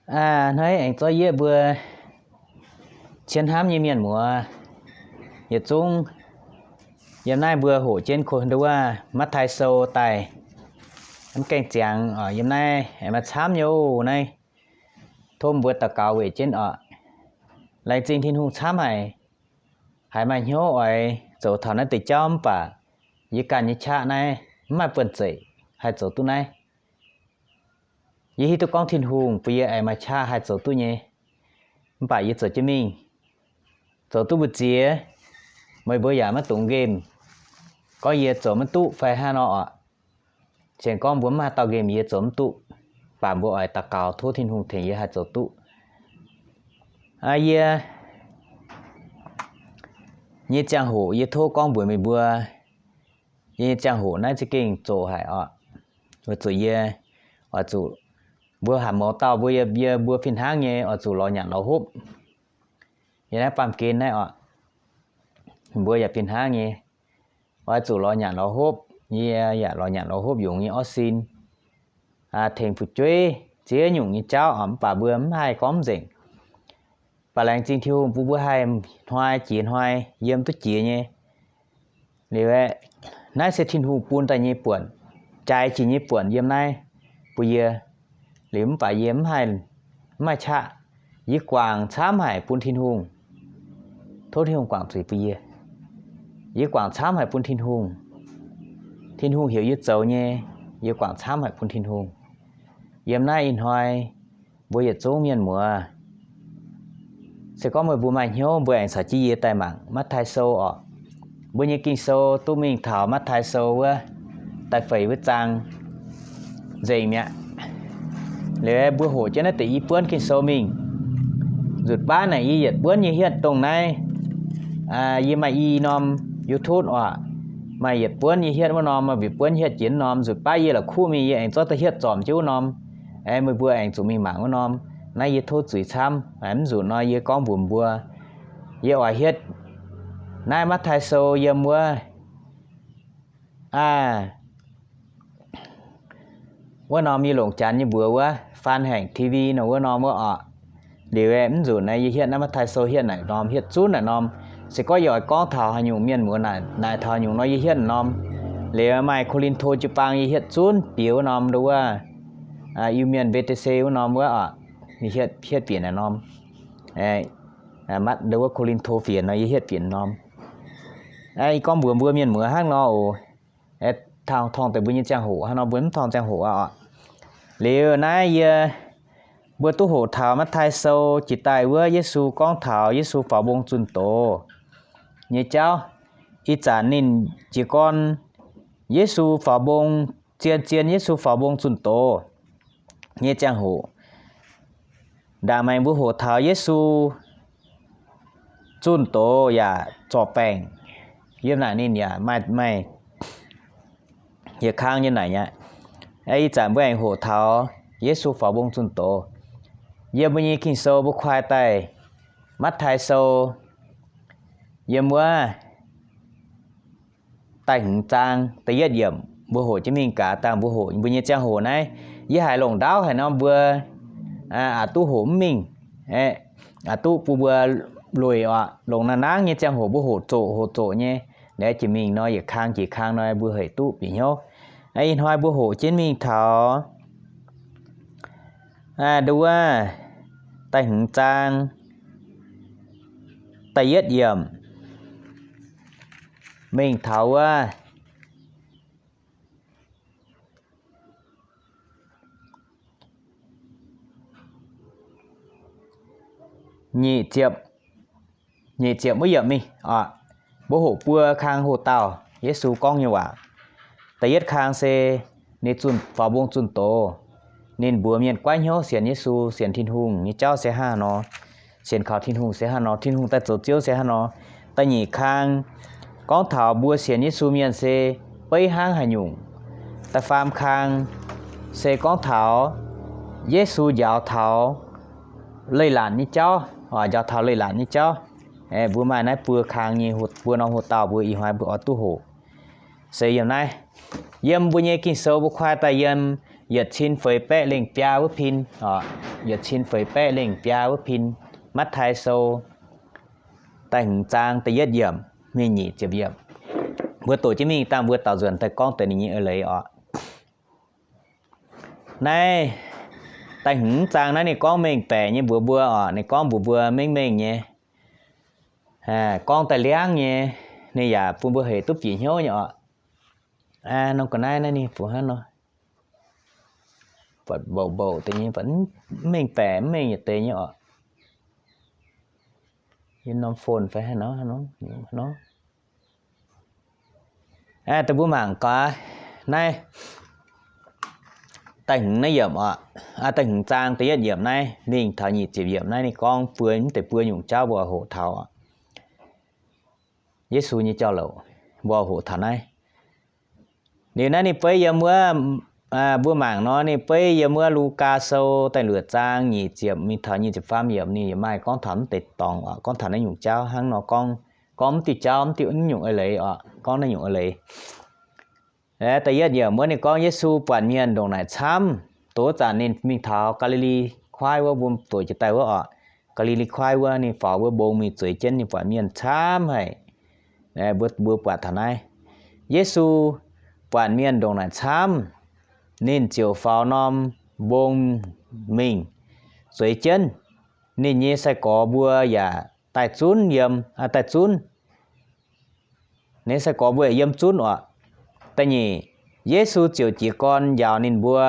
Hnoi aengx zorqv yie mbuo cien hnamv nyei mienh muoz yietc zungv, yiem naaiv mbuo hoqc jienv ko nduov Matv^taai Sou daaih. Mv gaengh ziangx yiem naaiv aengx maaih camv nyei oc. Naaiv tov mbuo daux gaux weic jienv oc. Laengz zingh Tin-Hungh camv haic, haiz maaih hnyouv oix zoux taux naaiv deix jauv mv baac yie ganh nyei qaqv naaiv mv maaih buonv-zeic haih zoux duqv naaiv. Yie hiuv duqv gorngv Tin-Hungh bun yie aengx maaih qaqv haih zoux duqv nyei. Mv baac yie zoux jienv mingh, zoux duqv mbu'ziex, meih mbuo yaac maiv dungx nqemh gorngv yie zoux maiv duqv fai hnangv nor oc. Sienx gorngv mbuo mv maaih dauh nqemh yie zoux mv duqv, mv baac mbuo oix daux gaux tov Tin-Hungh tengx yie haih zoux duqv. Yie nyei ziangh hoc yie tov gorngv mbuox meih mbuo, yie nyei ziangh hoc naaiv za'gengh zoqc haic oc. Weic zuqc yie oix zuqc, mbuo hanc mouz dauh mbuo, yie mbuo fih hnangv nyei oix zuqc lorz nyanc lorz hopv. Yie naaiv baamh gen naaiv oc, mbuo yaac fih hnangv nyei oix zuqc lorz nyanc lorz hopv. Yie yaac lorz nyanc lorz hopv yungz nyei orv sin, tengx fu'jueiv ziex nyungc nyei jauv oc, mv baac mbuo mv haih gorngv nzengc. Baac laengz zingh Tin-Hungh bun mbuo haih hnoi jiex hnoi yiem duqv jiex nyei. Liuz aeqv, naaiv se Tin-Hungh bun daaih nyei buonc, jaaix jiex nyei buonc yiem naaiv bun yie. Liuz mv baac yie mv haih, mv maaih qaqv. Yie guangc camv haic bun Tin-Hungh. Tov Tin-Hungh guangc zuiz bun yie. Yie guangc camv haic bun Tin-Hungh. Tin-Hungh heuc yie zoux nyei, yie guangc camv haic bun Tin-Hungh. Yiem naaiv ih hnoi mbuo yietc zungv mienh muoz, se gorngv meih mbuo maaih hnyouv mbuo aengx caux jienv yie daaih mangc Matv^taai Sou oc. Mbuo nyei Ging-Sou duqv mingh taux Matv^taai Sou wuov da'feix wuov zaang nzengc mi'aqv. Liuz mbuo hoqc jienv naaiv deix i buonv Ging-Sou mingh. Nzutc baav naaic yie yietc buonv nyei hietv dongh naaiv, yie maaih i norm YouTube oc, maaih yietc buonv nyei hietv wuov norm, maaih yietc buonv hietv jiex norm. Nzutc baav yie la'kuqv mingh yie aengx zorqv da'hietv zorpc jienv wuov norm. Aengx meih mbuo aengx zuqc mingh mangc wuov norm. Naaiv yie tov zuiz camv, mv nzunc nor yie gorngv mbuox mbuo, yie oix hietv naaiv Matv^taai Sou yiem wuov, wuov norm yie longc janx nyei mbuox wuov Faan Haengc T V nor wuov norm wuov oc. Liuz mv nzunc naaiv yie hietv naaiv Matv^taai Sou hietv naaic norm, hietv zunv naaic norm. Se gorngv yie oix gorngv taux haaix nyungc mienh muoz naaic, naaic taux haaix nyungc nor yie hietv norm. Liuz maaih Ko^lin^to jiu-baang yie hietv zunv bieqc wuov norm, nduov wuov Iu-Mienh B T C wuov norm wuov oc, hietv, hietv bieqc naaic norm. Matv nduov wuov Ko^lin^to fienx nor yie hietv bieqc norm. Yie gorngv mbuox mbuo mienh muoz hnangv nor oc. Tong deix mbuo nyei ziangh hoc hnangv nor, mbuo mv tong ziangh hoc aqv oc. Liuz naaiv yie, mbuo duqv hoqc taux Matv^taai Sou jiex daaih wuov Yesu gorngv taux Yesu faaux mbong zunh doz nyei jauv. Ih zanc ninh jiez gorn Yesu faaux mbong, zien zien Yesu faaux mbong zunh doz nyei ziangh hoc. Ndaangc maengx mbuo hoqc taux Yesu zunh doz yaac zorc baengc, yiem naaic ninh yaac maaih, maaih hieh kang nyei naaic aqv. Ih zanc mbuo aengx hoqc taux Yesu faaux mbong zunh doz. Yiem mbuo nyei Ging-Sou mbuo kuaai daaih Matv^taai Sou yiem wuov da'hmz zaang da'yietv yiemc, mbuo hoqc jienv mingh gaax. Dangh mbuo hoqc mbuo nyei ziangh hoc naaiv, yie haiz longc ndaauv haic nor mbuo aqc duqv hoqc mv mingh, aqc duqv bun mbuo lueic oc. Longc naaiv nangv nyei ziangh hoc mbuo hoqc zoqc hoqc zoqc nyei, laengz jiex mingh nor yietc kang jiex kang nor mbuo hec duqv bieqc hnyouv. Ih hnoi mbuo hoqc jienv mingh taux nduov wuov da'hmz zaang da'yietv yiemc mingh taux wuov nyic ziepc, nyic ziepc wuov yiemc mingh oc. Mbuo hoqc buo kang hoqc dauh Yesu gorngv nyei waac. Da'yietv kang se ninh zunh, faaux mbong zunh doz. Ninh mbuox mienh guaiv hnyouv sienx Yesu, sienx Tin-Hungh nyei jauv se hnangv haaix nor, sienx kaux Tin-Hungh se hnangv haaix nor, Tin-Hungh daaih zoux Ziouv se hnangv haaix nor. Da'nyeic kang gorngv taux mbuo sienx Yesu mienh se beiv hnangv haaix nyungc. Da'faam kang se gorngv taux Yesu njaaux taux leiz-latc nyei jauv, njaaux taux leiz-latc nyei jauv. Mbuo maaih naaiv buo kang nyei, buo norm hoqc dauh mbuo ih hnoi mbuo oix duqv hoqc se yiem naaiv. Yiem mbuo nyei Ging-Sou mbuo kuaai daaih yiem yietc cin feix baeqv lengh biaa wuov pin, yietc cin feix baeqv lengh biaa wuov pin, Matv^taai Sou da'hmz zaang da'yietv yiemc mingh nyic ziepc yiemc. Mbuo doqc jienv mingh dangh mbuo daaux nzuonx daaih gorngv deix ninh nyei eix leiz oc. Naaiv da'hmz zaang naaiv ninh gorngv mengh baeqc nyei mbuox mbuo oc. Ninh gorngv mbuox mbuo mengh mengh nyei, gorngv daaih liangv nyei, ninh yaac bun mbuo hec duqv bieqc hnyouv nyei oc. Norm ga'naaiv naaiv ninh fungx hnangv nor, buatc mbouc mbouc deix nyei, mv mengh baeqc mv mengh yietc deix nyei oc. Yie norm phone fai haaix nor, da'mbuo mangc gaax naaiv da'hmz naaiv yiemc oc, da'hmz zaang da'yietv yiemc naaiv mingh taux nyic ziepc yiemc naaiv ninh gorngv buo mv deix buo nyungc jauv mbuo hoqc taux oc. Yesu nyei jauv-louc mbuo hoqc taux naaiv. Liuz naaiv ninh beiv yiem wuov, mbuo mangc nor ninh beiv yiem wuov Lugaa Sou da'luoqc zaang nyic ziepc mingh taux nyic ziepc faam yiemc ninh yaac maaih gorngv taux mv deix dorngx oc, gorngv taux naaiv nyungc jauv hnangv nor gorngv, gorngv mv diuh jauv mv diuh nyungc eix leiz oc, gorngv naaiv nyungc eix leiz. Da'yietv yiemc wuov ninh gorngv Yesu buatc mienh ndongc naaic camv, doqc zanc ninh mingh taux Gaa^li^li Kuaaiv wuov, mbuo doqc jiex daaih wuov oc. Gaa^li^li Kuaaiv wuov ninh faaux wuov mbong mingh zueiz jienv ninh buatc mienh camv haic. Mbuo buatc taux naaiv, Yesu buatc mienh ndongc naaic camv, ninh ziouc faaux norm mbong mingh zueiz jienv. Ninh nyei sai-gorx mbuo yaac daaih zunv yiem, daaih zunv. Ninh sai-gorx mbuo yaac yiem zunv oc. Da'nyeic, Yesu ziouc jiez gorn njaaux ninh mbuo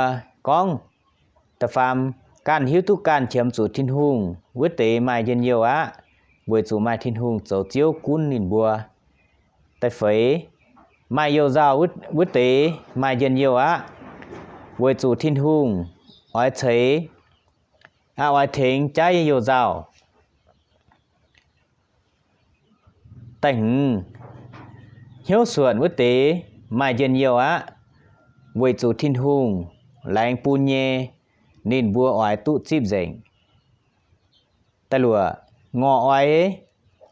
gorngv, da'faam, ganh hiuv duqv ganh qiemx zuqc Tin-Hungh wuov deix maaih njien-youh aqv, weic zuqc maaih Tin-Hungh zoux Ziouv gunv ninh mbuo. Da'feix, maaih you-nzauh wuov deix maaih njien-youh aqv, weic zuqc Tin-Hungh oix ceix, oix tengx jaiv nyei you-nzauh. Da'hmz, hnyouv suonc wuov deix maaih njien-youh aqv, weic zuqc Tin-Hungh laengz bun nyei ninh mbuo oix duqv zipv nzengc. Da'luoqc, ngorc oix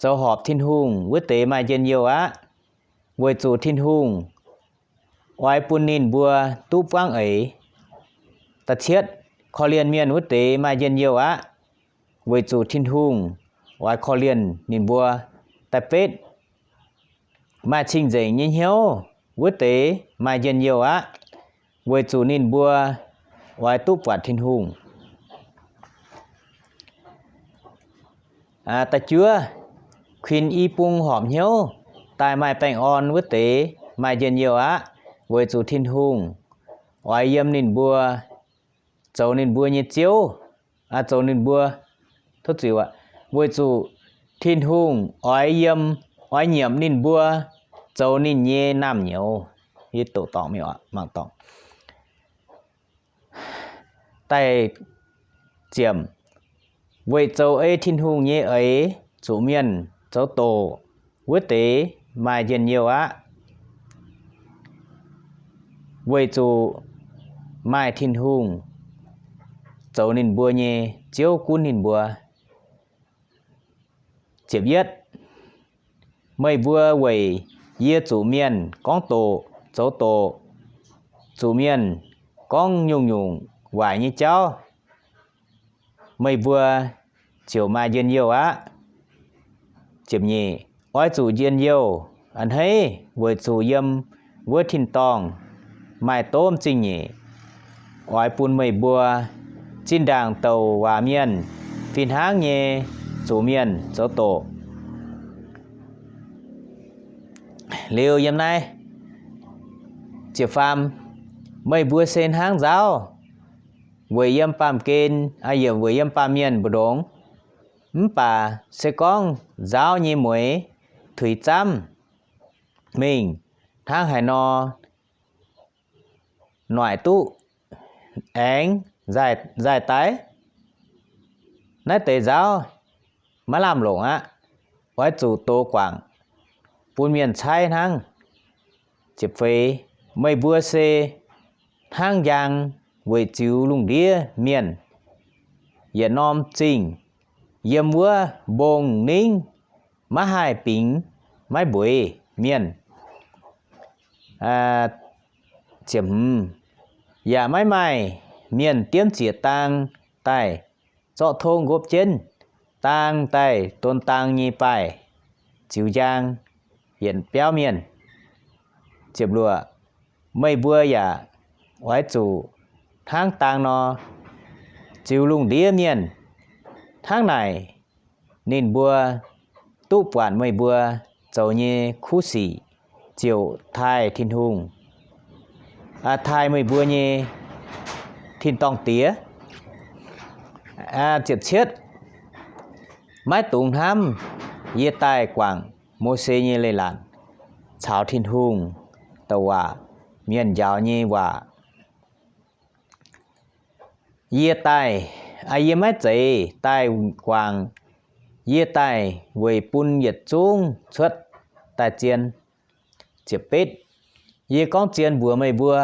zoux horpc Tin-Hungh wuov deix maaih njien-youh aqv, weic zuqc Tin-Hungh oix bun ninh mbuo duqv buangv eix. Da'cietv, korv-lienh mienh wuov deix maaih njien-youh aqv, weic zuqc Tin-Hungh oix korv-lienh ninh mbuo. Da'betv, maaih cing-nzengc nyei hnyouv wuov deix maaih njien-youh aqv, weic zuqc ninh mbuo oix duqv buatc Tin-Hungh. Da'juov, kuinx i bung horpc hnyouv daaih maaih baengh orn wuov deix maaih njien-youh aqv, weic zuqc Tin-Hungh oix yiem ninh mbuo, zoux ninh mbuo nyei Ziouv, zoux ninh mbuo, tov zuiz, weic zuqc Tin-Hungh oix yiem, oix nyiemc ninh mbuo zoux ninh nyei naamh nyouz. Yie doqc dorngc mingh oc, mangc dorngc. Da'ziepc, weic zoux ei Tin-Hungh nyei eix zuqc mienh zoux doqc wuov deix maaih njien-youh aqv, weic zuqc maaih Tin-Hungh zoux ninh mbuo nyei Ziouv gunv ninh mbuo. Ziepc yietv, meih mbuo weic yie zuqc mienh gorngv doqc zoux doqc, zuqc mienh gorngv nyungc-nyungc waaic nyei jauv, meih mbuo ziouc maaih njien-youh aqv. Ziepc nyeic, oix zuqc njien-youh a'hneiv weic zuqc yiem wuov tin-dorngh maaih domh zingh nyeic, oix bun meih mbuo zinh ndaangc douc waac mienh fih hnangv nyei zuqc mienh zoux doqc. Liuz yiem naaiv, ziepc faam, meih mbuo se hnangv nzaauv weic yiem baamh gen, yaac weic yiem baamh mienh mbu'ndongx. Mv baac se gorngv nzaauv nyei mueix tuix zaamv mingh hnangv haaix nor noic duqv aengx nzaaih daaih, naaiv deix nzaauv maiv lamh longc aqv. Oix zuqc dox guangc bun mienh caaiv hnangv. Ziepc feix, meih mbuo se hnangv njang weic ziux lungh ndiev mienh. Yietc norm zingh yiem wuov mbong ningv maiv haih bingx maiv mbueiz mienh. Ziepc hmz, Yaac maiv maaih mienh diemv ziec dang daaih zorqv tong nqopv jienv, dang daaih don dang nyei baaih ziux njang yietc biauv mienh. Ziepc luoqc, meih mbuo yaac oix zuqc hnangv dang nor ziux lungh ndiev mienh. Hnangv naaic ninh mbuo duqv buatc meih mbuo zoux nyei kuv sic ziouc taaih Tin-Hungh, taaih meih mbuo nyei tin-dorngh Diex. Ziepc cietv, maiv dungx hnamv yie daaih guangc Mose nyei leiz-latc caux Tin-Hungh douc waac mienh njaaux nyei waac. Yie daaih, yie maiv zeiz daaih guangc, yie daaih weic bun yietc zungv cuotv daaih zien. Ziepc betv, yie gorngv zien mbuox meih mbuo,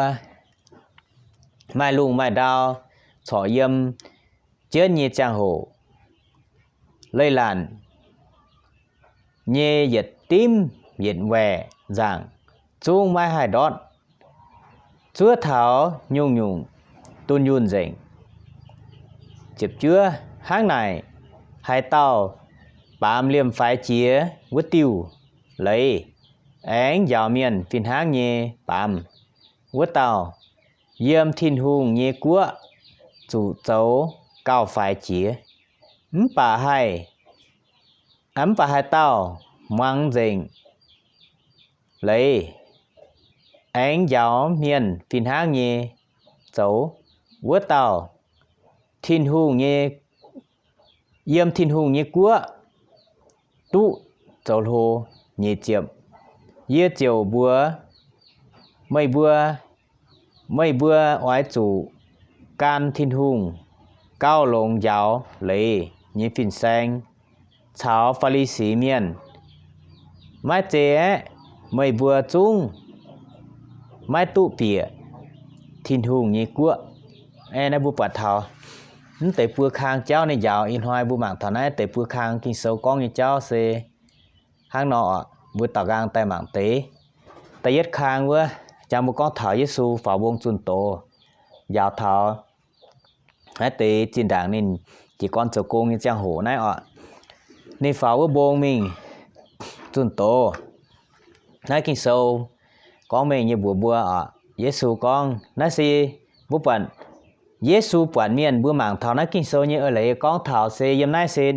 maaih lungh maaih ndau corc yiem jienv nyei ziangh hoc, leiz-latc nyei yietc dimv yietc waeqc nzaangc zungv maiv haih ndortv. Zuov taux nyungc-nyungc dunh yunh nzengc. Ziepc juov, hnangv naaic, haaix dauh baamz liemh faix jiex wuov diuh leiz, aengx njaaux mienh fih hnangv nyei baamz wuov dauh, yiem Tin-Hungh nyei guoqv zuqc zoux gauh faix jiex. Mv baac haih, mv baac haaix dauh muangx nzengc leiz, aengx njaaux mienh fih hnangv nyei zoux wuov dauh, Tin-Hungh nyei, yiem Tin-Hungh nyei guoqv duqv zoux hlo. Nyic ziepc, yie ziouc mbuox meih mbuo, meih mbuo oix zuqc gan Tin-Hungh gauh longx njaaux leiz nyei fin-saeng caux Faa^li^si Mienh. Maiv zeiz aeqv, meih mbuo zungv maiv duqv bieqc Tin-Hungh nyei guoqv. Aeqv, naaiv mbuo buatc taux mv deix buo kang jauv ninh njaaux. Ih hnoi mbuo mangc taux naaiv deix buo kang Ging-Sou gorngv nyei jauv se hnangv nor oc. Mbuo daaux nqaang daaih mangc deix. Da'yietv kang wuov, jangx mbuo gorngv taux Yesu faaux mbong zunh doz, njaaux taux naaiv deix zinh ndaangc ninh jiez gorn zoux gong nyei ziangh hoc naaiv oc. Ninh faaux wuov mbong mingh zunh doz. Naaiv Ging-Sou gorngv mengh nyei mbuox mbuo oc. Yesu gorngv naaiv se mbuo buatc, Yesu buatc mienh, mbuo mangc taux naaiv Ging-Sou nyei eix leiz gorngv taux se yiem naaiv se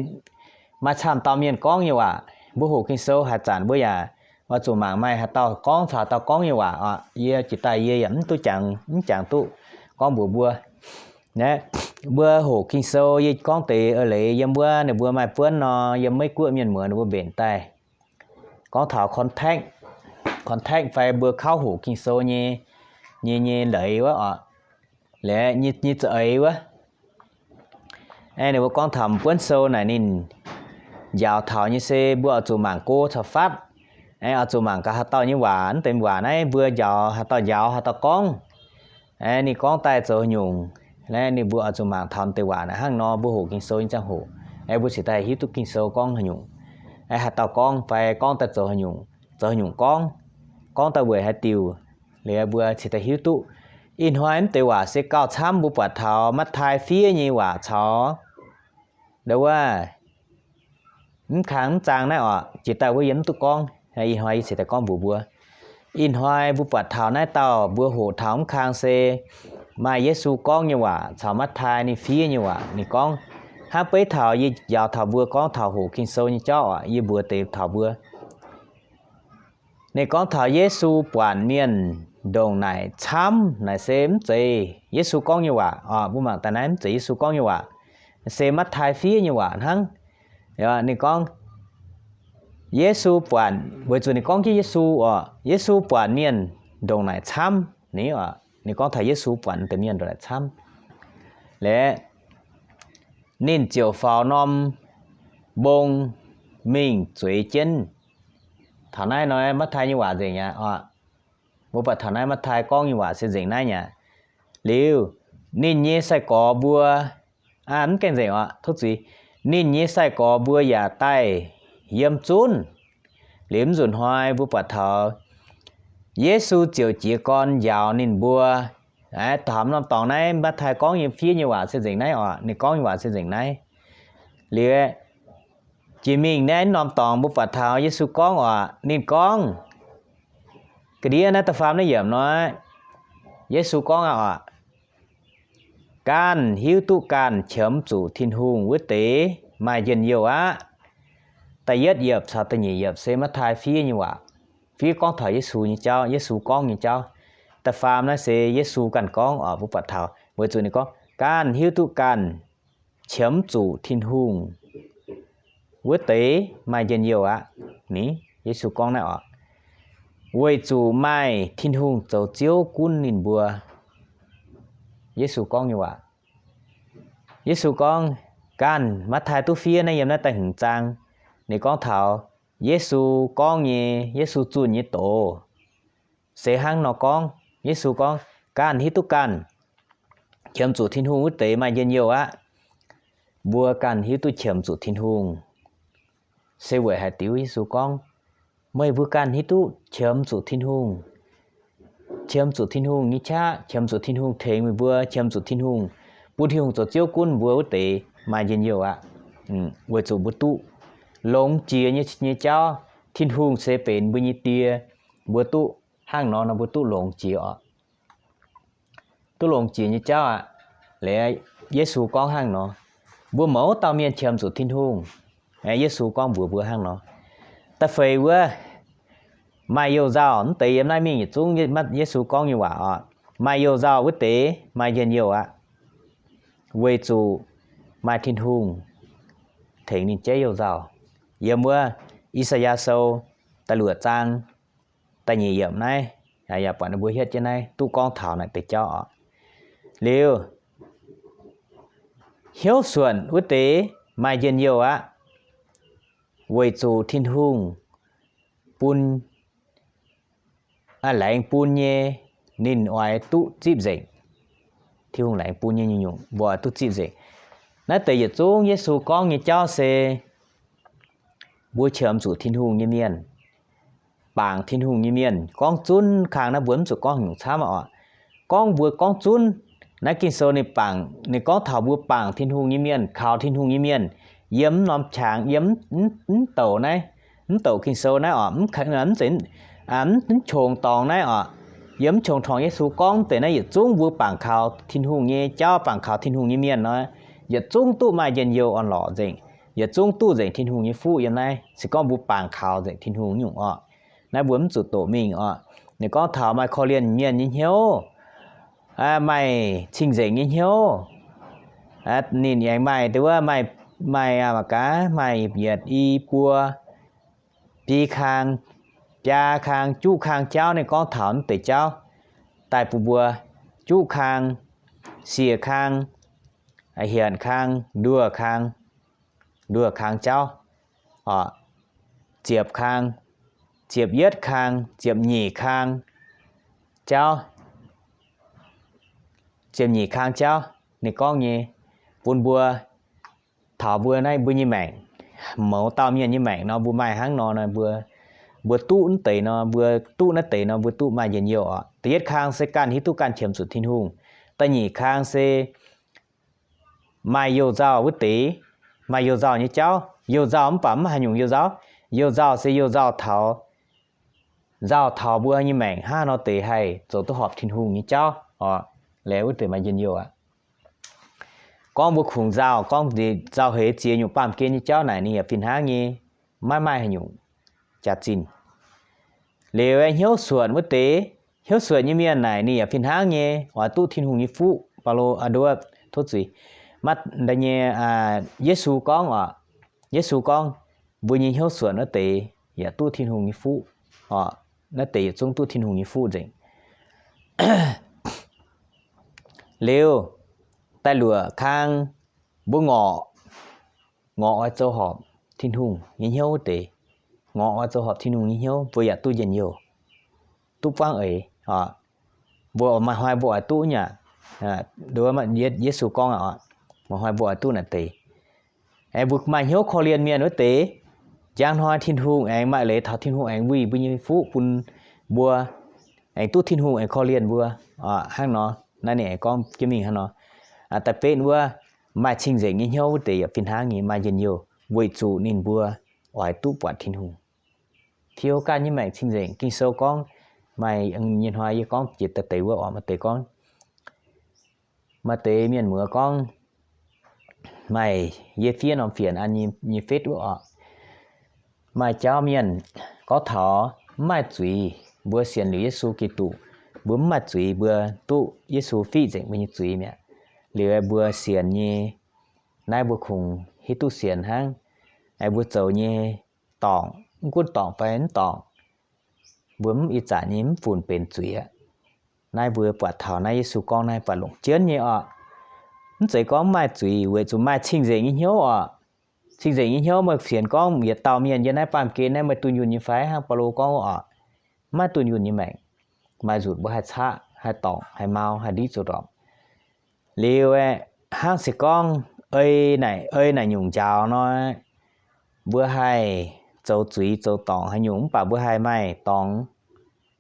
maaih camv dauh mienh gorngv nyei waac. Mbuo hoqc Ging-Sou haaix zanc mbuo yaac oix zuqc mangc maaih haaix dauh gorngv, caux haaix dauh gorngv nyei waac oc. Yie jiex daaih yie yaac mv duqv jangx, mv jangx duqv gorngv mbuox mbuo. Naaiv, mbuo hoqc Ging-Sou, yie gorngv deix eix leiz yiem wuov ninh mbuo maaih buonv nor, yiem Meiv Guoqv mienh muoz ninh mbuo mbenc daaih gorngv taux context, context fai mbuo kauv hoqc Ging-Sou nyei, nyei, nyei leiz wuov oc, leh nyei, nyei za'eix wuov. Aeqv, ninh mbuo gorngv taux buonv sou naaic ninh njaaux taux nyei se mbuo oix zuqc mangc go caux fatv. Aeqv, oix zuqc mangc gaax haaix dauh nyei waac, mv deix waac naaiv mbuo njaaux, haaix dauh njaaux, haaix dauh gorngv. Aeqv, ninh gorngv daaih zoux haaix nyungc. Aeqv, ninh mbuo oix zuqc mangc taux deix waac naaic hnangv nor, mbuo hoqc Ging-Sou nyei ziangh hoc, aeqv, mbuo cingx daaih hiuv duqv Ging-Sou gorngv haaix nyungc, aeqv, haaix dauh gorngv fai gorngv daaih zoux haaix nyungc, zoux haaix nyungc gorngv, gorngv daaih weic haaix diuc, liuz mbuo cingx daaih hiuv duqv. Ih hnoi mv deix waac se gauh camv, mbuo buatc taux Matv^tai fiev nyei waac caux ndo wuov mv kang mv zaang naaiv oc, jiex daaih wuov yie mv duqv gorngv. Ih hnoi yie cingx daaih gorngv mbuox mbuo. Ih hnoi mbuo buatc taux naaiv dauh mbuo hoqc taux mv kang se maaih Yesu gorngv nyei waac caux Matv^tai ninh fiev nyei waac. Ninh gorngv hnangv beiv taux yie njaaux taux mbuo gorngv taux hoqc Ging-Sou nyei jauv oc, yie mbuox deix taux mbuo. Ninh gorngv taux Yesu buatc mienh ndongc naaic camv naaic se mv zeiz Yesu gorngv nyei waac oc. Mbuo mangc daaih naaiv mv zeiz Yesu gorngv nyei waac, se Matv^tai fiev nyei waac hnangv. Ninh gorngv Yesu buatc, weic zuqc ninh gorngv jienv Yesu oc. Yesu buatc mienh ndongc naaic camv ni oc. Ninh gorngv taux Yesu buatc deix mienh ndongc naaic camv, leh ninh ziouc faaux norm mbong mingh zueiz jienv. Taux naaiv nor Matv^tai nyei waac nzengc aqv oc. Mbuo buatc taux naaiv Matv^tai gorngv nyei waac se nzengc naaiv aqv. Liuz, ninh nyei sai-gorx mbuo, aa, mv gaengh nzengc oc, tov zuiz. Ninh nyei sai-gorx mbuo yaac daaih yiem zunv. Liuz mv nzunc hnoi mbuo buatc taux Yesu ziouc jiez gorn njaaux ninh mbuo Taux norm dorngx naaiv, Matv^tai gorngv nyei fiev nyei waac se nzengc naaiv oc. Ninh gorngv nyei waac se nzengc naaiv. Liuz, jiex mingh naaiv norm dorngx mbuo buatc taux Yesu gorngv oc. Ninh gorngv, ga'ndiev naaiv da'faam naaiv yiemc nor, Yesu gorngv aqv oc, ganh hiuv duqv ganh qiemx zuqc Tin-Hungh wuov deix maaih njien-youh aqv. Da'yietv yiemc caux da'nyeic yiemc se Matv^tai fiev nyei waac, fiev gorngv taux Yesu nyei jauv, Yesu gorngv nyei jauv. Da'faam naaiv se Yesu ganh gorngv oc, mbuo buatc taux, weic zuqc ninh gorngv, ganh hiuv duqv ganh qiemx zuqc Tin-Hungh wuov deix maaih njien-youh aqv. Ni, Yesu gorngv naaiv oc, weic zuqc maaih Tin-Hungh zoux Ziouv gunv ninh mbuo. Yesu gorngv nyei waac. Yesu gorngv, ganh Matv^tai duqv fiev naaiv yiem naaiv da'hmz zaang, ninh gorngv taux Yesu gorngv nyei, Yesu zunh nyei doz se hnangv nor gorngv. Yesu gorngv, ganh hiuv duqv ganh qiemx zuqc Tin-Hungh wuov deix maaih njien-youh aqv. Mbuo ganh hiuv duqv qiemx zuqc Tin-Hungh se weic haaix diuc? Yesu gorngv, meih mbuo ganh hiuv duqv qiemx zuqc Tin-Hungh, qiemx zuqc Tin-Hungh nyei qaqv, qiemx zuqc Tin-Hungh tengx meih mbuo, qiemx zuqc Tin-Hungh, bun Tin-Hungh zoux Ziouv gunv mbuo wuov deix maaih njien-youh aqv. Weic zuqc mbuo duqv longx jiex nyei, nyei jauv, Tin-Hungh se benx mbuo nyei Die, mbuo duqv hnangv nor nor mbuo duqv longx jiex oc. Duqv longx jiex nyei jauv aqv. Liuz Yesu gorngv hnangv nor, mbuo mouz dauh mienh qiemx zuqc Tin-Hungh. Yesu gorngv mbuox mbuo hnangv nor. Da'feix wuov, maaih you-nzauh, mv deix yiem naaiv mingh yietc zungv Yesu gorngv nyei waac oc. Maaih you-nzauh wuov deix maaih njien-youh aqv, weic zuqc maaih Tin-Hungh tengx ninh jaiv you-nzauh. Yiem wuov I^saa^yaa Sou da'luoqc zaang da'nyeic yiemc naaiv, yaac buatc ninh mbuo hietv jienv naaiv duqv gorngv taux naaic deix jauv oc. Liuz, hnyouv suonc wuov deix maaih njien-youh aqv, weic zuqc Tin-Hungh bun, laengz bun nyei, ninh oix duqv zipv nzengc. Tin-Hungh laengz bun nyei nyungc-nyungc mbuo oix duqv zipv nzengc. Naaiv deix yietc zungv Yesu gorngv nyei jauv se mbuo qiemx zuqc Tin-Hungh nyei mienh, bangc Tin-Hungh nyei mienh. Gorngv zunv kang naaiv mbuo mv zuqc gorngv nyungc camv oc. Gorngv mbuo gorngv zunv, naaiv Ging-Sou ninh bangc, ninh gorngv taux mbuo bangc Tin-Hungh nyei mienh, kaux Tin-Hungh nyei mienh, yiem mv norm qangx, yiem mv douc naaiv, mv douc Ging-Sou naaiv oc, mv zeiz, mv qongx dorngx naaiv oc, yiem mv qongx torngx Yesu gorngv deix naaiv yietc zungv mbuo bangc kaux Tin-Hungh nyei jauv, bangc kaux Tin-Hungh nyei mienh nor, yietc zungv duqv maaih njien-youh orn-lorqc nzengc, yietc zungv duqv nzengc Tin-Hungh nyei fuqv yiem naaiv. Se gorngv mbuo bangc kaux nzengc Tin-Hungh nyungc oc, naaiv mbuo mv zuqc doqc mingh oc. Ninh gorngv taux maaih korv-lienh mienh nyei hnyouv, maaih cing-nzengc nyei hnyouv. Ninh aengx maaih deix wuov, maaih, maaih mangc gaax, maaih yietc, i, buo, biei kang, biaa kang, juqv kang jauv. Ninh gorngv taux mv deix jauv daaih bun mbuo: juqv kang, siec kang, hienx kang, nduoh kang, nduoh kang jauv, ziepc kang, ziepc yietv kang, ziepc nyeic kang jauv, ziepc nyeic kang jauv. Ninh gorngv nyei bun mbuo, taux mbuo naaiv mbuo nyei maengc, mouz dauh mienh nyei maengc nor, mbuo maaih hnangv nor, mbuo, mbuo duqv naaiv deix nor, mbuo duqv naaiv deix nor, mbuo duqv maaih njien-youh oc. Da'yietv kang se ganh hiuv duqv ganh qiemx zuqc Tin-Hungh. Da'nyeic kang se maaih you-nzauh wuov deix, maaih you-nzauh nyei jauv. You-nzauh mv baac mv haaix nyungc you-nzauh. You-nzauh se you-nzauh taux, nzauh taux mbuo nyei maengc hnangv haaix nor deix haih zoux duqv horpc Tin-Hungh nyei jauv oc. Liuz wuov deix maaih njien-youh aqv. Gorngv mbuo kungx nzauh, gorngv nzauh heix ziex nyungc baamh gen nyei jauv naaic, ninh yaac fih hnangv nyei, maiv maaih haaix nyungc jaax-zinh. Liuz hnyouv suonc wuov deix, hnyouv suonc nyei mienh naaic ninh yaac fih hnangv nyei oix duqv Tin-Hungh nyei fuqv. Baulo, aa, nduov, tov zuiz, maaih nyei, Yesu gorngv oc, Yesu gorngv, mbuo nyei hnyouv suonc wuov deix yaac duqv Tin-Hungh nyei fuqv oc. Naaiv deix yietc zungv duqv Tin-Hungh nyei fuqv nzengc. Liuz, da'luoqc kang, mbuo ngorc, ngorc oix zoux horpc Tin-Hungh nyei hnyouv wuov deix, ngorc oix zoux horpc Tin-Hungh nyei hnyouv, mbuo yaac duqv njien-youh, duqv buangv eix oc. Mbuo maaih hnoi mbuo oix duqv nyei aqv. Yesu gorngv aqv oc, maaih hnoi mbuo oix duqv naaic deix. Aengx mbuo maaih hnyouv korv-lienh mienh wuov deix, njang hnoi Tin-Hungh aengx maaih leiz taux Tin-Hungh aengx wuih mbuo nyei fuqv bun mbuo, aengx duqv Tin-Hungh aengx korv-lienh mbuo hnangv nor. Naaiv ninh aengx gorngv jienv mingh hnangv nor. Da'betv wuov, maaih cing-nzengc nyei hnyouv wuov deix yaac fih hnangv nyei maaih njien-youh, weic zuqc ninh mbuo oix duqv buatc Tin-Hungh. Tiux ganh nyei maengc cing-nzengc. Ging-Sou gorngv, maaih nyei hnoi yie gorngv jiex daaih deix wuov oc, maaih deix gorngv, maaih deix mienh muoz gorngv, maaih yie fiev norm fienx an nyei fetv wuov oc. Maaih jauv mienh gorngv taux mv maaih zuiz, mbuo sienx liuz Yesu Giduc, mbuo mv maaih zuiz, mbuo duqv Yesu fiqv nzengc mbuo nyei zuiz mi'aqv. Liuz mbuo sienx nyei, naaiv mbuo kungx hiuv duqv sienx hnangv. Mbuo zoux nyei dorngc, mv gunv dorngc fai mv dorngc, mbuo mv ih zanc nyei mv funx benx zuiz aqv. Naaiv mbuo buatc taux naaiv Yesu gorngv naaiv buatc longc jienv nyei oc. Mv zeiz gorngv mv maaih zuiz, weic zuqc maaih cing-nzengc nyei hnyouv oc. Cing-nzengc nyei hnyouv meih sienx gorngv yietc dauh mienh yiem naaiv baamh gen naaiv meih dunh yunh nyei fai hnangv Baulo gorngv oc. Mv maaih dunh yunh nyei maengc. Maaih nzunc mbuo haih caqv, haih dorngc, haih mau, haih ndiqv zoux ndorpc. Liuz aeqv, hnangv se gorngv ei naaic, ei naaic nyungc njaaux nor, mbuo haih zoux zuiz zoux dorngc haaix nyungc mv baac mbuo haih maaih dorngx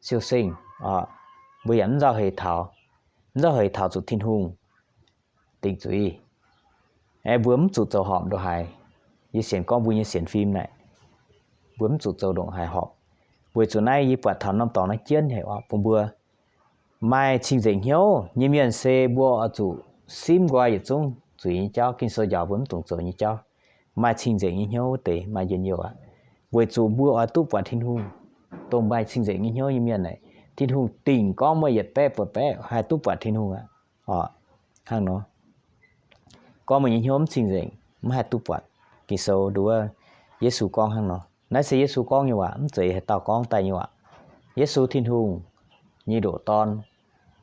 siou-sengh oc. Mbuo yaac mv nzauh heix taux, mv nzauh heix taux zuqc Tin-Hungh dingc zuiz. Aeqv, mbuo mv zuqc zoux horpc ndongc haaix. Yie sienx gorngv mbuo nyei sienx fim naaic, mbuo mv zuqc zoux ndongc haaix horpc. Weic zuqc naaiv yie buatc taux norm dorngx naaiv jienv haic oc bun mbuo. Maaih cing-nzengc hnyouv nyei mienh se mbuo oix zuqc simv nqoi yietc zungv zuiz nyei jauv, Ging-Sou njaaux mbuo mv dungx zoux nyei jauv. Maaih cing-nzengc nyei hnyouv wuov deix maaih njien-youh aqv. Weic zuqc mbuo oix duqv buatc Tin-Hungh. Dongh maaih cing-nzengc nyei hnyouv nyei mienh naaic, Tin-Hungh dingc gorngv meih yietc baeqv buatc baeqv haih duqv buatc Tin-Hungh aqv. Oc, hnangv nor. Gorngv meih nyei hnyouv mv cing-nzengc, mv haih duqv buatc. Ging-Sou nduov, Yesu gorngv hnangv nor. Naaiv se Yesu gorngv nyei waac, mv zeiz haaix dauh gorngv daaih nyei waac. Yesu, Tin-Hungh nyei ndoqc Dorn,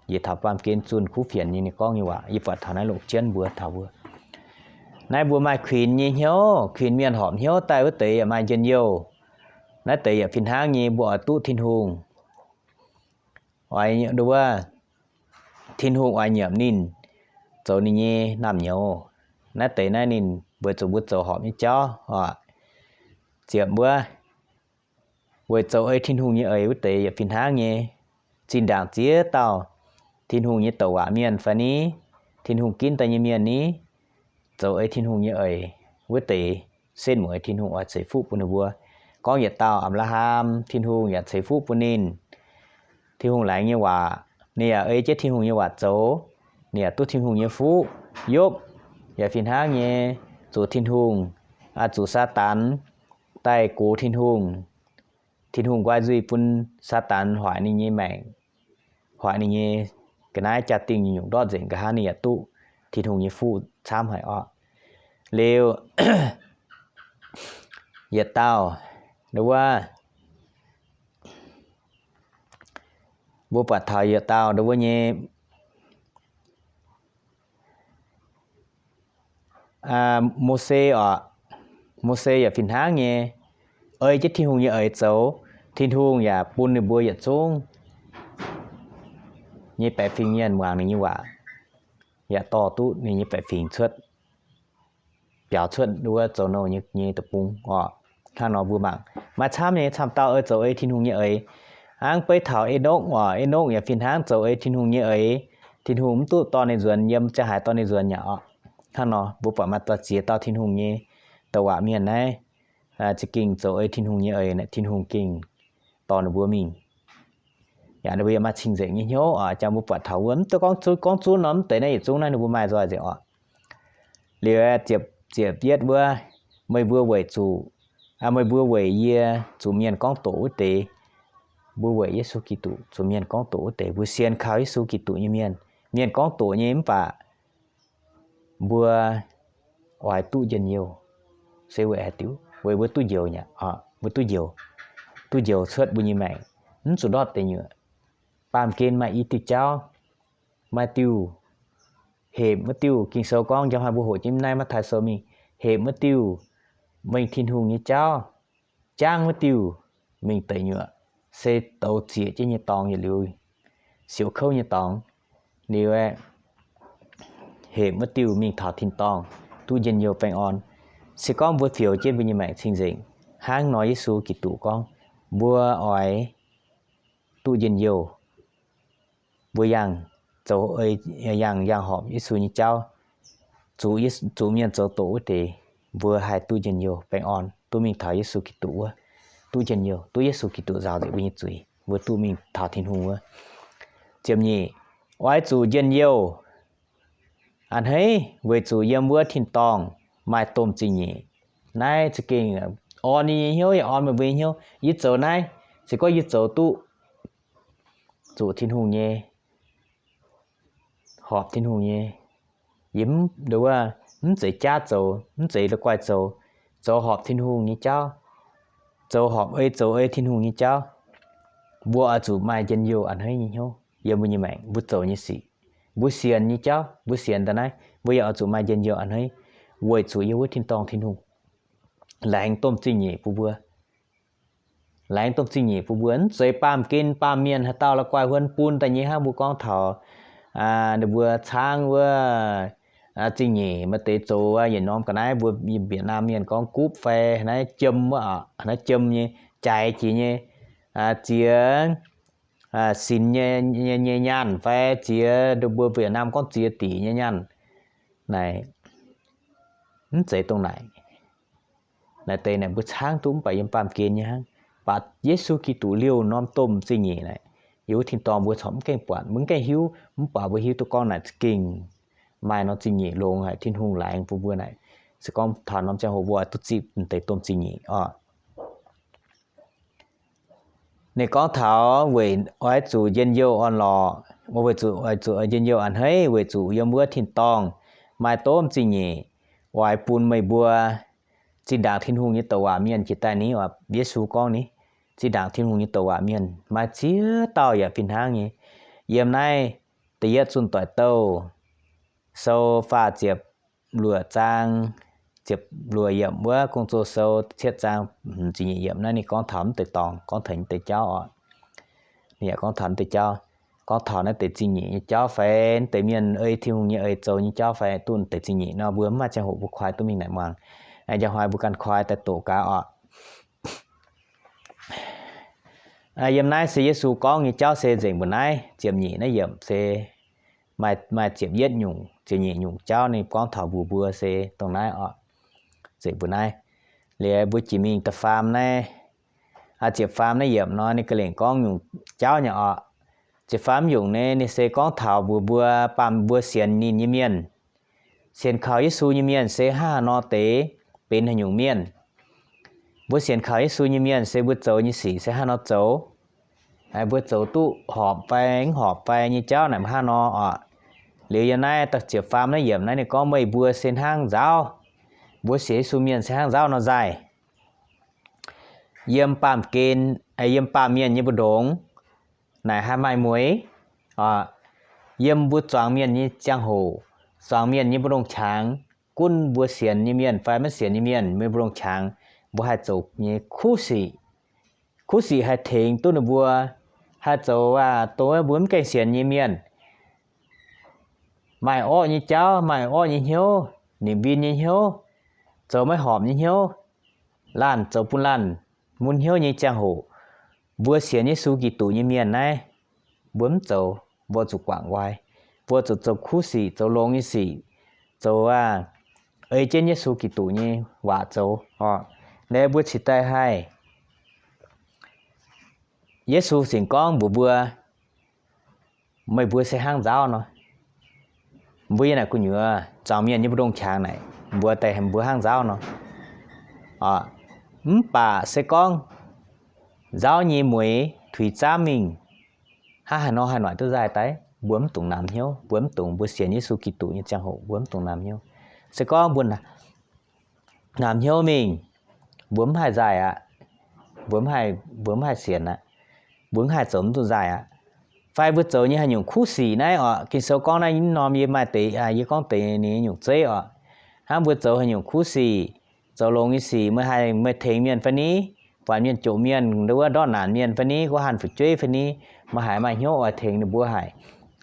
njiec taux baamh gen zunh kuv fienx nyei, ninh gorngv nyei waac. Yie buatc taux naaiv longc jienv mbuo taux mbuo. Naaiv mbuo maaih kuinx nyei hnyouv, kuinx mienh horpc hnyouv daaih wuov deix yaac maaih njien-youh. Naaiv deix yaac fih hnangv nyei, mbuo oix duqv Tin-Hungh. Oix nduov, Tin-Hungh oix nyiemc ninh, zoux ninh nyei naamh nyouz. Naaiv deix naaiv ninh weic zuqc mbuo zoux horpc nyei jauv oc. Ziepc mbuo, weic zoux ei Tin-Hungh nyei eix wuov deix yaac fih hnangv nyei. Zinh ndaangc ziex dauh Tin-Hungh nyei douc waac mienh fai ni, Tin-Hungh ginv daaih nyei mienh ni, zoux ei Tin-Hungh nyei eix wuov deix, setv mueiz Tin-Hungh oix ceix fuqv bun ninh mbuo. Gorngv yietc dauh Apc^laa^ham, Tin-Hungh yaac ceix fuqv bun ninh. Tin-Hungh laengz nyei waac, ninh yaac ei jienv Tin-Hungh nyei waac zoux, ninh yaac duqv Tin-Hungh nyei fuqv. Yopv yaac fih hnangv nyei, zuqc Tin-Hungh, zuqc Saadaan daaih gox Tin-Hungh. Tin-Hungh nqoi nzuih bun Saadaan hoic ninh nyei maengc, hoic ninh nyei ga'naaiv jaa-dingh nyungc-nyungc ndortv nzengc, nqa'haav ninh yaac duqv Tin-Hungh nyei fuqv camv haic orqc. Liuz, yietc dauh, nduov, mbuo buatc taux yietc dauh nduov nyei Mose oc. Mose yaac fih hnangv nyei, ei jienv Tin-Hungh nyei eix zoux, Tin-Hungh yaac bun ninh mbuo yietc zungv nyei baeqc fingx mienh muangx ninh nyei waac, yaac dorh duqv ninh nyei baeqc fingx cuotv, biaux cuotv wuov zoux nouh nyei deic-bung oc. Hnangv nor mbuo mangc maaih camv nyei, camv dauh ei zoux ei Tin-Hungh nyei eix. Hnangv beiv taux Enokv oc, Enokv yaac fih hnangv zoux ei Tin-Hungh nyei eix. Tin-Hungh mv duqv dorh ninh nzuonx, yiem ziangh haaix dorh ninh nzuonx nyei oc. Hnangv nor mbuo buatc maaih dauh ziex dauh Tin-Hungh nyei douc waac mienh naaiv, za'gengh zoux ei Tin-Hungh nyei eix, Tin-Hungh gengh dorh ninh mbuo mingh. Yaac ninh mbuo yaac maaih cing-nzengc nyei hnyouv oc. Jang mbuo buatc taux wuov, mv duqv gorngv zunv, gorngv zunv nor mv deix naaiv yietc zungv naaiv ninh mbuo maaih nzoih nzengc oc. Liuz ziepc, ziepc yietv wuov, meih mbuo weic zuqc, meih mbuo weic yie zuqc mienh gorngv doqc wuov deix, mbuo weic Yesu Giduc zuqc mienh gorngv doqc wuov deix, mbuo sienx kaux Yesu Giduc nyei mienh, mienh gorngv doqc nyei mv baac mbuo oix duqv njien-youh. Se weic haaix diuc? Weic mbuo duqv njoux nyei, mbuo duqv njoux, duqv njoux cuotv mbuo nyei maengc, mv zuqc ndortv deic nyuoqc. Baamh gen maaih i diuh jauv, maaih diuh hepc wuov diuh. Ging-Sou gorngv, njang hnoi mbuo hoqc jienv naaiv Matv^taai Sou mingh, hepc wuov diuh mingh Tin-Hungh nyei jauv, jangv wuov diuh mingh deic nyuoqc, se douz zieqc jienv nyei dorngx yietc liuz siouc kouv nyei dorngx. Liuz aeqv, hepc wuov diuh mingh taux tin-dorngh, duqv njien-youh baengh orn. Se gorngv mbuo fioux jienv mbuo nyei maengc cing-nzengc hnangv nor Yesu Giduc gorngv, mbuo oix duqv njien-youh, mbuo yangh zoux ei, yangh, yangh horpc Yesu nyei jauv, zuqc, zuqc mienh zoux doqc wuov deix, mbuo haih duqv njien-youh baengh orn, duqv mingh taux Yesu Giduc wuov, duqv njien-youh, duqv Yesu Giduc nzaaux nzengc mbuo nyei zuiz, mbuo duqv mingh taux Tin-Hungh wuov. Ziepc nyeic, oix zuqc njien-youh a'hneiv weic zuqc yiem wuov tin-dorngh maaih domh zingh nyeic. Naaiv za'gengh orn yie nyei hnyouv yaac orn meih mbuo nyei hnyouv. Yie zoux naaiv, se gorngv yie zoux duqv zuqc Tin-Hungh nyei, horpc Tin-Hungh nyei, yie mv, mv zeiz jaav zoux, mv zeiz la'guaih zoux, zoux horpc Tin-Hungh nyei jauv, zoux horpc ei, zoux ei Tin-Hungh nyei jauv, mbuo oix zuqc maaih njien-youh a'hneiv nyei hnyouv yiem mbuo nyei maengc, mbuo zoux nyei sic, mbuo sienx nyei jauv, mbuo sienx daaih naaiv, mbuo yaac oix zuqc maaih njien-youh a'hneiv, weic zuqc yiem wuov tin-dorngh Tin-Hungh laengz domh zingh nyeic bun mbuo. Laengz domh zingh nyeic bun mbuo. Mv zeiz baamh gen baamh mienh haaix dauh la'guaih huon bun daaih nyei hnangv mbuo gorngv taux ninh mbuo caangv wuov zingh nyeic maaih deix zoux yietc norm ga'naaiv, mbuo Việt Nam mienh gorngv gupv fai naaiv jiem wuov, naaiv jiem nyei, jaaix jiex nyei, ziex sinx nyei, nyei nyaanh fai ziex, mbuo Việt Nam gorngv ziex diqc nyei nyaanh. Naaic mv zeiz dongh naaic. Naaic deix naaic mbuo caangv duqv mv baac yiem baamh gen nyei hnangv. Baac Yesu Giduc liouh norm domh zingh nyeic naaic, yiem wuov tin-dorngh mbuo corc mv gaengh buatc, mbuo mv gaengh hiuv, mv baac mbuo hiuv duqv gorngv naaic za'gengh maaih norm zingh nyeic longx haic, Tin-Hungh laengz bun mbuo naaic. Se gorngv taux norm ziangh hoc mbuo oix duqv zipv deix domh zingh nyeic oc. Ninh gorngv taux weic oix zuqc njien-youh orn-lorqc, weic zuqc oix zuqc njien-youh a'hneiv weic zuqc yiem wuov tin-dorngh maaih domh zingh nyeic, oix bun meih mbuo zinh ndaangc Tin-Hungh nyei douc waac mienh jiex daaih ni, Yesu gorngv ni, zinh ndaangc Tin-Hungh nyei douc waac mienh maaih ziex dauh yaac fih hnangv nyei. Yiem naaiv da'yietv Zunh Doic Douh sou faah ziepc luoqc zaang, ziepc luoqc yiemc wuov, Gong-Zoh sou cietv zaang ziepc nyeic yiemc naaiv ninh gorngv taux mv deix dorngx, gorngv taux mv deix jauv oc. Ninh yaac gorngv taux mv deix jauv, gorngv taux naaiv deix zingh nyeic nyei jauv fai mv deix mienh ei Tin-Hungh nyei eix zoux nyei jauv fai duqv mv deix zingh nyeic nor, mbuo mv maaih ziangh hoc mbuo kuaaiv duqv mingh naaic muangx. Njang hnoi mbuo ganh kuaaiv daaih doqc gaax oc. Yiem naaiv se Yesu gorngv nyei jauv se nzengc mbuo naaiv ziepc nyeic naaiv yiemc se maaih, maaih ziepc yietv nyungc, ziepc nyeic nyungc jauv ninh gorngv taux mbuox mbuo se dongh naaiv oc. Nzengc mbuo naaiv. Liuz mbuo jiex mingh da'faam naaiv, ziepc faam naaiv yiemc nor ninh ga'lengc gorngv nyungc jauv nyei oc. Ziepc faam nyungc naaiv ninh se gorngv taux mbuox mbuo, baamh mbuo sienx ninh nyei mienh, sienx kaux Yesu nyei mienh se hnangv haaix nor deix benx haaix nyungc mienh. Mbuo sienx kaux Yesu nyei mienh se mbuo zoux nyei sic se hnangv nor zoux. Mbuo zoux duqv horpc fai mv horpc fai nyei jauv naaic hnangv nor oc. Liuz yiem naaiv ziepc faam naaiv yiemc naaiv ninh gorngv meih mbuo se hnangv nzaauv. Mbuo sienx Yesu mienh se hnangv nzaauv nor nzaaih. Yiem baamh gen, yiem baamh mienh nyei mbu'ndongx naaic haih maaih mueix. Yiem mbuo zuangx mienh nyei ziangh hoc, zuangx mienh nyei mbu'ndongx qangx, gunv mbuo sienx nyei mienh fai maiv sienx nyei mienh, mbu'ndongx qangx, mbuo haih zoux nyei kuv sic. Kuv sic haih tengx duqv ninh mbuo, haih zoux aac dongh mbuo mv gaengh sienx nyei mienh maaih orqv nyei jauv, maaih orqv nyei hnyouv, nimc win nyei hnyouv, zoux maiv horpc nyei hnyouv, laanh zoux bun laanh mun hnyouv nyei ziangh hoc, mbuo sienx Yesu Giduc nyei mienh naaiv, mbuo mv zoux, mbuo zuqc guangc nqoi, mbuo zuqc zoux kuv sic, zoux longx nyei sic, zoux aac ei jienv Yesu Giduc nyei waac zoux oc. Naaiv mbuo cingx daaih haih Yesu cingx gorngv mbuox mbuo, meih mbuo se hnangv nzaauv nor. Mbuo yiem naaic gu'nyuoz zuangx mienh nyei mbu'ndongx qangx naaic, mbuox daaih mbuo hnangv nzaauv nor. Mv baac se gorngv nzaauv nyei mueix tuix zaamv mingh, hnangv haaix nor haih noic duqv nzaaih daaih? Mbuo mv dungx namx hnyouv, mbuo mv dungx, mbuo sienx Yesu Giduc nyei ziangh hoc mbuo mv dungx namx hnyouv. Se gorngv mbuo namx hnyouv mingh, mbuo mv haih nzaaih aqv. Mbuo mv haih, mbuo mv haih sienx aqv. Mbuo mv haih zoux mv duqv nzaaih aqv. Fai mbuo zoux nyei haaix nyungc kuv sic naaiv oc, Ging-Sou gorngv naaiv norm yie maaih deix, yie gorngv deix ninh nyungc zeiv oc. Hnangv mbuo zoux haaix nyungc kuv sic, zoux longx nyei sic, meih haih, meih tengx mienh fai ni? Buatc mienh jomc mienh, wuov ndortv naanc mienh fai ni, guv hanh fu'jueiv fai ni, meih haiz maaih hnyouv oix tengx ninh mbuo haic.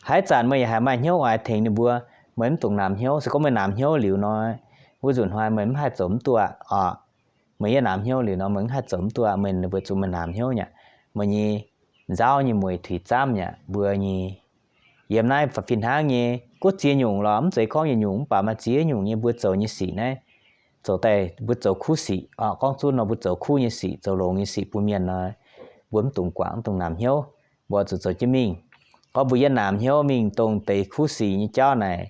Haaix zanc meih yaac haiz maaih hnyouv oix tengx ninh mbuo, meih mv dungx namx hnyouv. Se gorngv meih namx hnyouv liuz nor, wuov nzunc hnoi meih mv haih zoux mv duqv aqv oc. Meih yie namx hnyouv liuz nor, meih mv haih zoux mv duqv aqv. Meih weic zuqc meih namx hnyouv nyei aqv. Meih nyei nzaauv nyei mueix tuix zaamv nyei aqv. Mbuo nyei Yiem naaiv fih hnangv nyei, guov ziex nyungc lorqc, mv zeiz gorngv yietc nyungc, mv baac maaih ziex nyungc nyei mbuo zoux nyei sic naaiv, zoux daaih mbuo zoux kuv sic oc. Gorngv zunv nor mbuo zoux kuv nyei sic, zoux longx nyei sic bun mienh nor, mbuo mv dungx guangc, mv dungx namx hnyouv, mbuo zuqc zoux jienv mingh. Gorngv mbuo yiem namx hnyouv mingh dongh deix kuv sic nyei jauv naaic,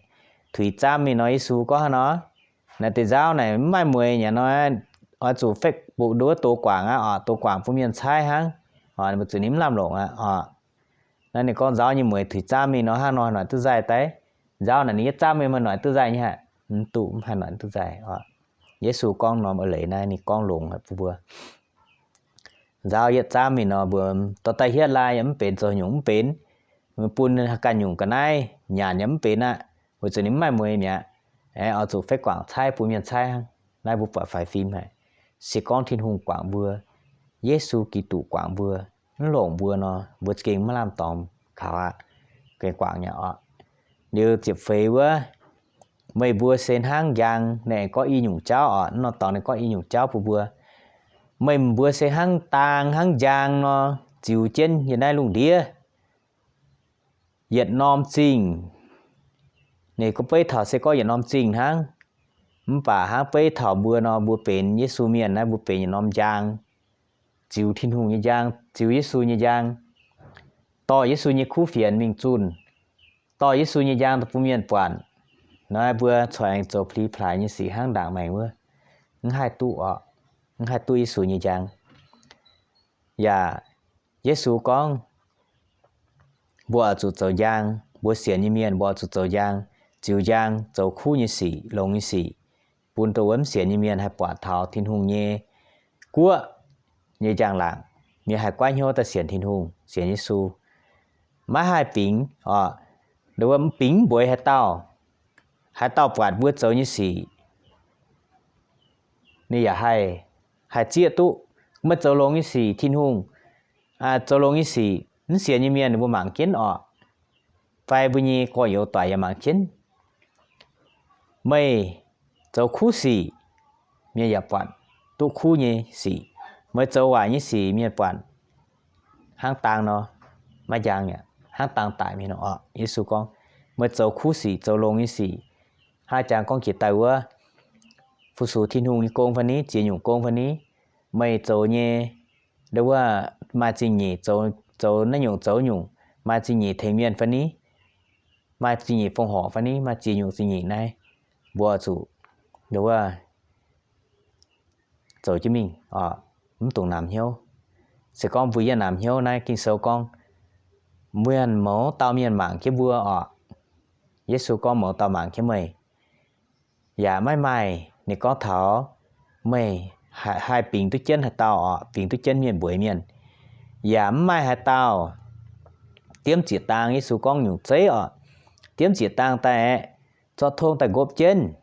tuix zaamv mingh nor, Yesu gorngv hnangv nor, naaiv deix nzaauv naaic mv maaih mueix nyanc nor, oix zuqc fekv buoz nduov dox guangc aqv oc. Dox guangc bun mienh caaiv hnangv, mbuo zuqc ninh mv lamh longc aqv oc. Naaiv ninh gorngv nzaauv nyei mueix tuix zaamv mingh nor, hnangv nor noic duqv nzaaih daaih. Nzaauv naaic ninh yietv zaamv mingh maaih noic duqv nzaaih nyei haic? Mv duqv, mv haih noic duqv nzaaih oc. Yesu gorngv norm eix leiz naaiv ninh gorngv longx haic bun mbuo. Nzaauv yietv zaamv mingh nor, mbuo dorh daaih hietv lai yaac mv benx, zoux nyungc mv benx, bun ganh nyungc ga'naaiv nyanc yaac mv benx aqv, weic zuqc ninh mv maaih mueix mi'aqv. Aeqv, oix zuqc fekv guangc caaiv bun mienh caaiv hnangv. Naaiv mbuo buatc faix fim haic. Se gorngv Tin-Hungh guangc mbuo, Yesu Giduc guangc mbuo, mv longc mbuo nor, mbuo za'gengh maiv lamh dorngx kaux aqv, gengh guangc nyei oc. Liuz ziepc feix wuov, meih mbuo se hnangv njang, ninh aengx gorngv i nyungc jauv oc. Mv norm dorngx ninh gorngv i nyungc jauv bun mbuo. Meih mbuo se hnangv dang hnangv njang nor, ziux jienv yiem naaiv lungh ndiev. Yietc norm zingh, ninh gorngv beiv taux se gorngv yietc norm zingh hnangv. Mv baac hnangv beiv taux mbuo nor, mbuo benx Yesu mienh naaiv, mbuo benx yietc norm njang, ziux Tin-Hungh nyei njang, ziux Yesu nyei njang, dorh Yesu nyei kuv fienx mingh zunh, dorh Yesu nyei njang daaih bun mienh buatc. Naaiv mbuo corc aengx zoux pli plaaix nyei sic hnangv ndaangc maengc wuov, mv haih duqv oc, mv haih duqv Yesu nyei njang. Yaac Yesu gorngv, mbuo oix zuqc zoux njang, mbuo sienx nyei mienh mbuo oix zuqc zoux njang, ziux njang, zoux kuv nyei sic, longx nyei sic, bun dongh wuov mv sienx nyei mienh haih buatc taux Tin-Hungh nyei guoqv nyei njang-laangc, mienh haih goiv hnyouv daaih sienx Tin-Hungh, sienx Yesu. Maiv haih bingx oc, wuov bingx mbueix haaix dauh, haaix dauh buatc mbuo zoux nyei sic, ninh yaac haih, haih zieqv duqv meih zoux longx nyei sic, Tin-Hungh zoux longx nyei sic, mv sienx nyei mienh ninh mbuo mangc jienv oc, fai mbuo nyei gorx-youz doic yaac mangc jienv. Meih zoux kuv sic, mienh yaac buatc duqv kuv nyei sic. Meih zoux waaic nyei sic, mienh buatc hnangv dang nor, maiv njang aqv, hnangv dang daic mingh nor oc. Yesu gorngv, meih zoux kuv sic, zoux longx nyei sic, hnangv jangx gorngv jiex daaih wuov, fu-sux Tin-Hungh nyei gong fai ni, ziex nyungc gong fai ni, meih zoux nyei, wuov maaih zingh nyeic zoux, zoux naaiv nyungc zoux nyungc, maaih zingh nyeic tengx mienh fai ni, maaih zingh nyeic fongc horc fai ni, maaih ziex nyungc zingh nyeic naaiv, mbuo zuqc, wuov zoux jienv mingh oc, mv dungx namx hnyouv. Se gorngv mbuo yie namx hnyouv naaiv, Ging-Sou gorngv, mienh mouz dauh mienh mangc jienv mbuo oc. Yesu gorngv mouz dauh mangc jienv meih. Yaac maiv maaih ninh gorngv taux meih haih, haih bingx duqv jienv haaix dauh oc, bingx duqv jienv mienh mbueiz mienh. Yaac mv maaih haaix dauh diemv ziec-dang, Yesu gorngv nyungc zeiv oc, diemv ziec-dang daaih aeqv, zorqv tong daaih nqopv jienv.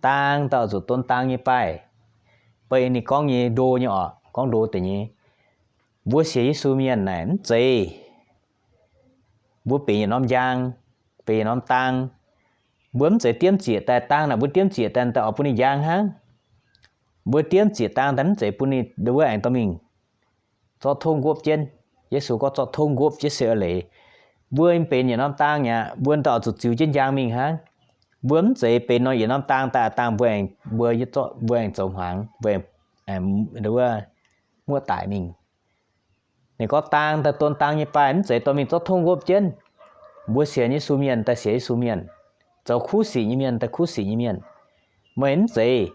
Dang daaih oix zuqc don dang nyei baaih. Beiv ninh gorngv nyei ndo nyei oc, gorngv ndo deix nyei. Mbuo sienx Yesu mienh naaic mv zeiz mbuo benx yietc norm njang, benx yietc norm dang. Mbuo mv zeiz diemv ziec daaih dang naaic, mbuo diemv ziec daaih daaih oix bun ninh njang hnangv. Mbuo diemv ziec dang daaih mv zeiz bun ninh wuov aengx dorh mingh zorqv tongv nqopv jienv. Yesu gorngv zorqv tongv nqopv jienv se eix leiz. Mbuo benx yietc norm dang aqv, mbuo daaih oix zuqc ziux jienv njang mingh hnangv. Mbuo mv zeiz benx nor yietc norm dang daaih dang mbuo aengx, mbuo, mbuo aengx zoux hmuangx, mbuo aengx, wuov, muoqv daic mingh. Ninh gorngv dang daaih don dang nyei baaih mv zeiz dorh mingh zorqv tongv nqopv jienv. Mbuo sienx Yesu mienh daaih sienx Yesu mienh, zoux kuv sic nyei mienh daaih kuv sic nyei mienh. Meih mv zeiz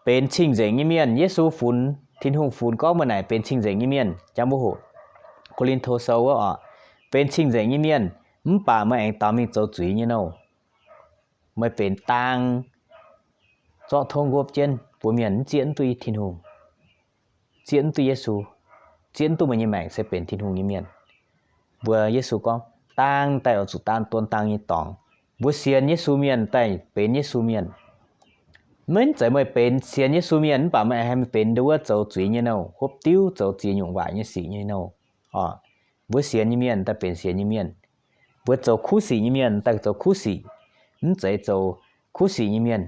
benx cing-nzengc nyei mienh. Yesu funx, Tin-Hungh funx gorngv meih naaic benx cing-nzengc nyei mienh. Jangx mbuo hoqc Ko^lin^to Sou wuov oc, benx cing-nzengc nyei mienh, mv baac meih aengx daaux mingh zoux zuiz nyei nouh. Meih benx dang zorqv tongv nqopv jienv, mbuo mienh mv zieqv mv duqv Tin-Hungh, zieqv mv duqv Yesu, zieqv mv duqv meih nyei maengc se benx Tin-Hungh nyei mienh. Mbuo Yesu gorngv, dang daaih oix zuqc daan don dang nyei dorngx. Mbuo sienx Yesu mienh daaih benx Yesu mienh. Maiv zeiz meih benx sienx Yesu mienh mv baac meih aengx haih benx ndo wuov zoux zuiz nyei nouh, hopv diuv zoux ziex nyungc waaic nyei sic nyei nouh oc. Mbuo sienx nyei mienh daaih benx sienx nyei mienh. Mbuo zoux kuv sic nyei mienh daaih zoux kuv sic. Mv zeiz zoux kuv sic nyei mienh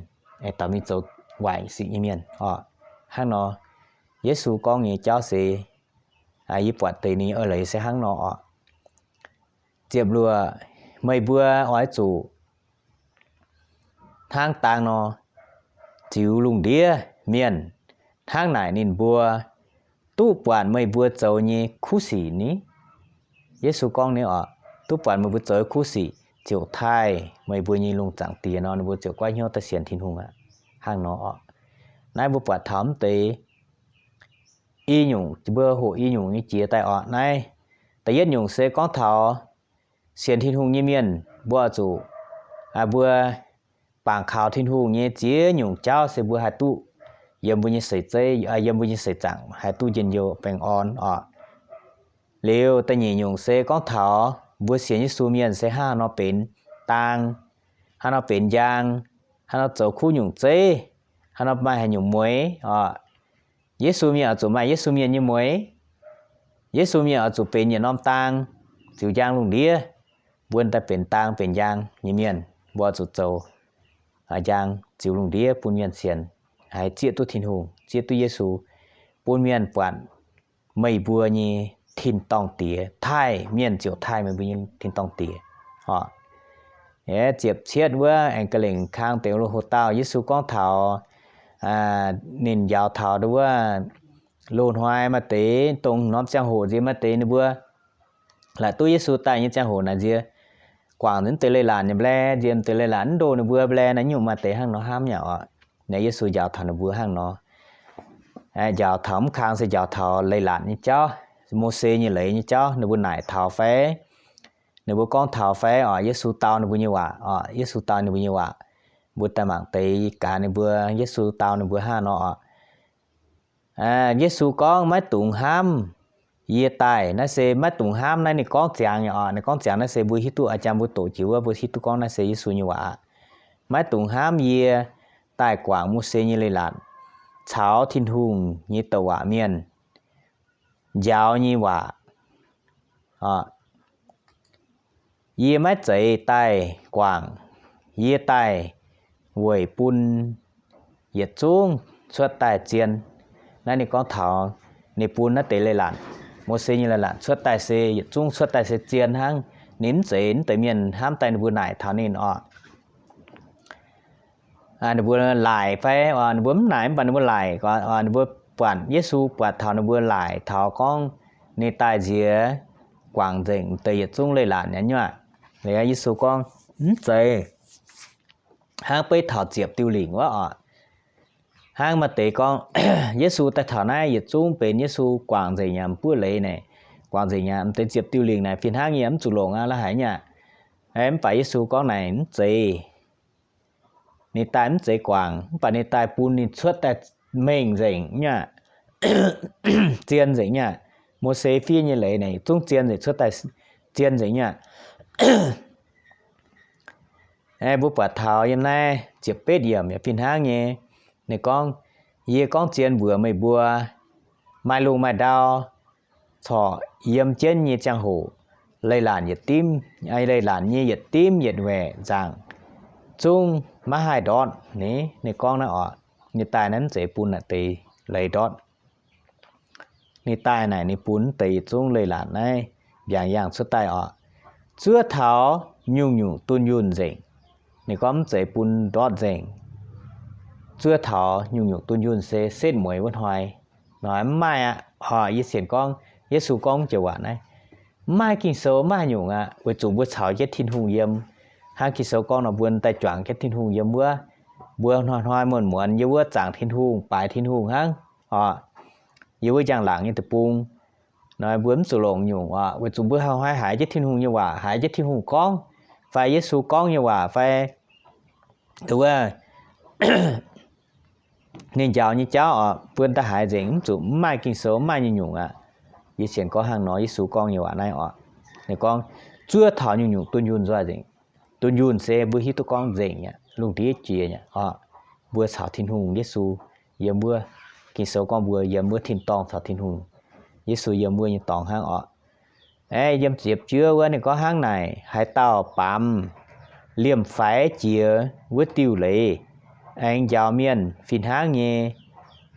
daaux mingh zoux waaic sic nyei mienh oc. Hnangv nor, Yesu gorngv nyei jauv se, yie buatc deix ninh nyei eix leiz se hnangv nor oc. ziepc luoqc, meih mbuo oix zuqc hnangv dang nor ziux lungh ndiev mienh. Hnangv naaic ninh mbuo duqv buatc meih mbuo zoux nyei kuv sic ni. Yesu gorngv ni oc, duqv buatc meih mbuo zoux kuv sic, ziouc taaih meih mbuo nyei lungh zaangc Diex nor, ninh mbuo ziouc goiv hnyouv daaih sienx Tin-Hungh aqv. Hnangv nor oc. Naaiv mbuo buatc taux mv deix i nyungc, mbuo hoqc i nyungc nyei jiex daaih oc. Naaiv da'yietv nyungc se gorngv taux sienx Tin-Hungh nyei mienh, mbuo oix zuqc, mbuo bangc kaux Tin-Hungh nyei ziex nyungc jauv se mbuo haih duqv yiem mbuo nyei seix zeiv, yiem mbuo nyei seix zaangc haih duqv njien-youh baengh orn oc. Liuz da'nyeic nyungc se gorngv taux mbuo sienx Yesu mienh se hnangv haaix nor benx dang, hnangv haaix nor benx njang, hnangv haaix nor zoux kuv nyungc zeiv, hnangv haaix nor maaih haaix nyungc mueix oc. Yesu mienh oix zuqc maaih Yesu mienh nyei mueix. Yesu mienh oix zuqc benx yietc norm dang, ziux njang lungh ndiev. Mbuo daaih benx dang benx njang nyei mienh, mbuo oix zuqc zoux njang ziux lungh ndiev bun mienh sienx, haih zieqv duqv Tin-Hungh, zieqv duqv Yesu, bun mienh buatc meih mbuo nyei tin-dorngh Diex, taaih mienh ziouc taaih meih mbuo nyei tin-dorngh Diex oc. Ziepc cietv wuov aengx ga'lengc kang deix loz-hoc dauh Yesu gorngv taux ninh njaaux taux wuov loz-hnoi maaih deix dongh norm ziangh hoc nziex maaih deix ninh mbuo laaic duqv Yesu daaih nyei ziangh hoc naaic nziex guangc nzengc deix leiz-latc nyei mble, nziex deix leiz-latc mv ndoh ninh mbuo mble naaiv nyungc maaih deix hnangv nor hnamv yaac oc. Naaiv Yesu njaaux taux ninh mbuo hnangv nor. Njaaux taux mv kang se njaaux taux leiz-latc nyei jauv, Mose nyei leiz nyei jauv, ninh mbuo naaic taux fai, ninh mbuo gorngv taux fai oc, Yesu dau ninh mbuo nyei waac oc, Yesu dau ninh mbuo nyei waac. Mbuo daaih mangc deix gaax ninh mbuo, Yesu dau ninh mbuo hnangv nor oc. Yesu gorngv, maiv dungx hnamv yie daaih. Naaiv se maiv dungx hnamv naaiv ninh gorngv ziangx nyei oc. Ninh gorngv ziangx naaiv se mbuo hiuv duqv, a'jang mbuo doqc jiex wuov mbuo hiuv duqv gorngv naaiv se Yesu nyei waac. Maiv dungx hnamv yie daaih guangc Mose nyei leiz-latc caux Tin-Hungh nyei douc waac mienh njaaux nyei waac. Yie maiv zeiz daaih guangc, yie daaih weic bun yietc zungv cuotv daaih zien. Naaiv ninh gorngv taux ninh bun naaiv deix leiz-latc, Mose nyei leiz-latc cuotv daaih se yietc zungv cuotv daaih se zien hnangv. Ninh mv zeiz mv deix mienh hnamv daaih ninh mbuo naaic taux ninh oc. Ninh mbuo laaic fai, ninh mbuo mv naaic mv baac ninh mbuo laaic, ninh mbuo buatc Yesu buatc taux ninh mbuo laaic taux gorngv ninh daaih nziex guangc nzengc deix yietc zungv leiz-latc nyei nyuav. Liuz Yesu gorngv, mv zeiz hnangv beiv taux ziepc diuh lingc wuov oc. Hnangv maaih deix gorngv, Yesu daaih taux naaiv yietc zungv benx Yesu guangc nzengc yaac mv buov leiz naaic, guangc nzengc yaac mv deix ziepc diuh lingc naaic fih hnangv yie mv zuqc longc aqv la'haic nyaac. Mv baac Yesu gorngv naaic mv zeiz. Ninh daaih mv zeiz guangc, mv baac ninh daaih bun ninh cuotv daaih mengh nzengc nyaac, zien nzengc nyaac. Mose fiev nyei leiz naaic zungv zien nzengc, cuotv daaih zien nzengc nyaac. Mbuo buatc taux yiem naaiv ziepc betv yiemc yaac fih hnangv nyei. Ninh gorngv, yie gorngv zien mbuox meih mbuo, maaih lungh maaih ndau corc yiem jienv nyei ziangh hoc, leiz-latc yietc dimv, leiz-latc nyei yietc dimv yietc waeqc nzaangc zungv maiv haih ndortv ni. Ninh gorngv naaiv oc, ninh daaih naaiv mv zeiz bun naaic deix leiz ndortv. Ninh daaih naaic ninh bun deix yietc zungv leiz-latc naaiv mbiaangc yangh cuotv daaih oc. Zuov taux nyungc-nyungc dunh yunh nzengc. Ninh gorngv mv zeiz bun ndortv nzengc. Zuov taux nyungc-nyungc dunh yunh se setv mueiz wuov hnoi. Hnoi mv maaih aqv. Oc, yie sienx gorngv, Yesu gorngv joux waac naaiv, mv maaih Ging-Sou mv maaih nyungc aqv, weic zuqc mbuo caux jienv Tin-Hungh yiem. Hnangv Ging-Sou gorngv nor, mbuo daaih juangc jienv Tin-Hungh yiem wuov, mbuo hnoi-hnoi muonz-muonz yiem wuov zaangc Tin-Hungh, baaix Tin-Hungh hnangv. Oc, yiem wuov njang-laangc nyei deic-bung. Nor mbuo mv zuqc longc nyungc oc, weic zuqc mbuo hnoi-hnoi haiz jienv Tin-Hungh nyei waac, haiz jienv Tin-Hungh gorngv, fai Yesu gorngv nyei waac, fai wuov ninh njaaux nyei jauv oc, mbuo daaih haiz nzengc, mv zuqc mv maaih Ging-Sou mv maaih nyungc-nyungc aqv. Yie sienx gorngv hnangv nor, Yesu gorngv nyei waac naaiv oc. Ninh gorngv, zuov taux nyungc-nyungc dunh yunh nzoih nzengc. Dunh yunh se mbuo hiuv duqv gorngv nzengc aqv, lungh ndiev jiex aqv oc. Mbuo caux Tin-Hungh, Yesu yiem wuov, Ging-Sou gorngv mbuo yiem wuov tin-dorngh caux Tin-Hungh, Yesu yiem wuov nyei dorngx hnangv oc. Aeqv, yiem ziepc juov wuov ninh gorngv hnangv naaic, haaix dauh baamz liemh faix jiex wuov diuh leiz, aengx njaaux mienh fih hnangv nyei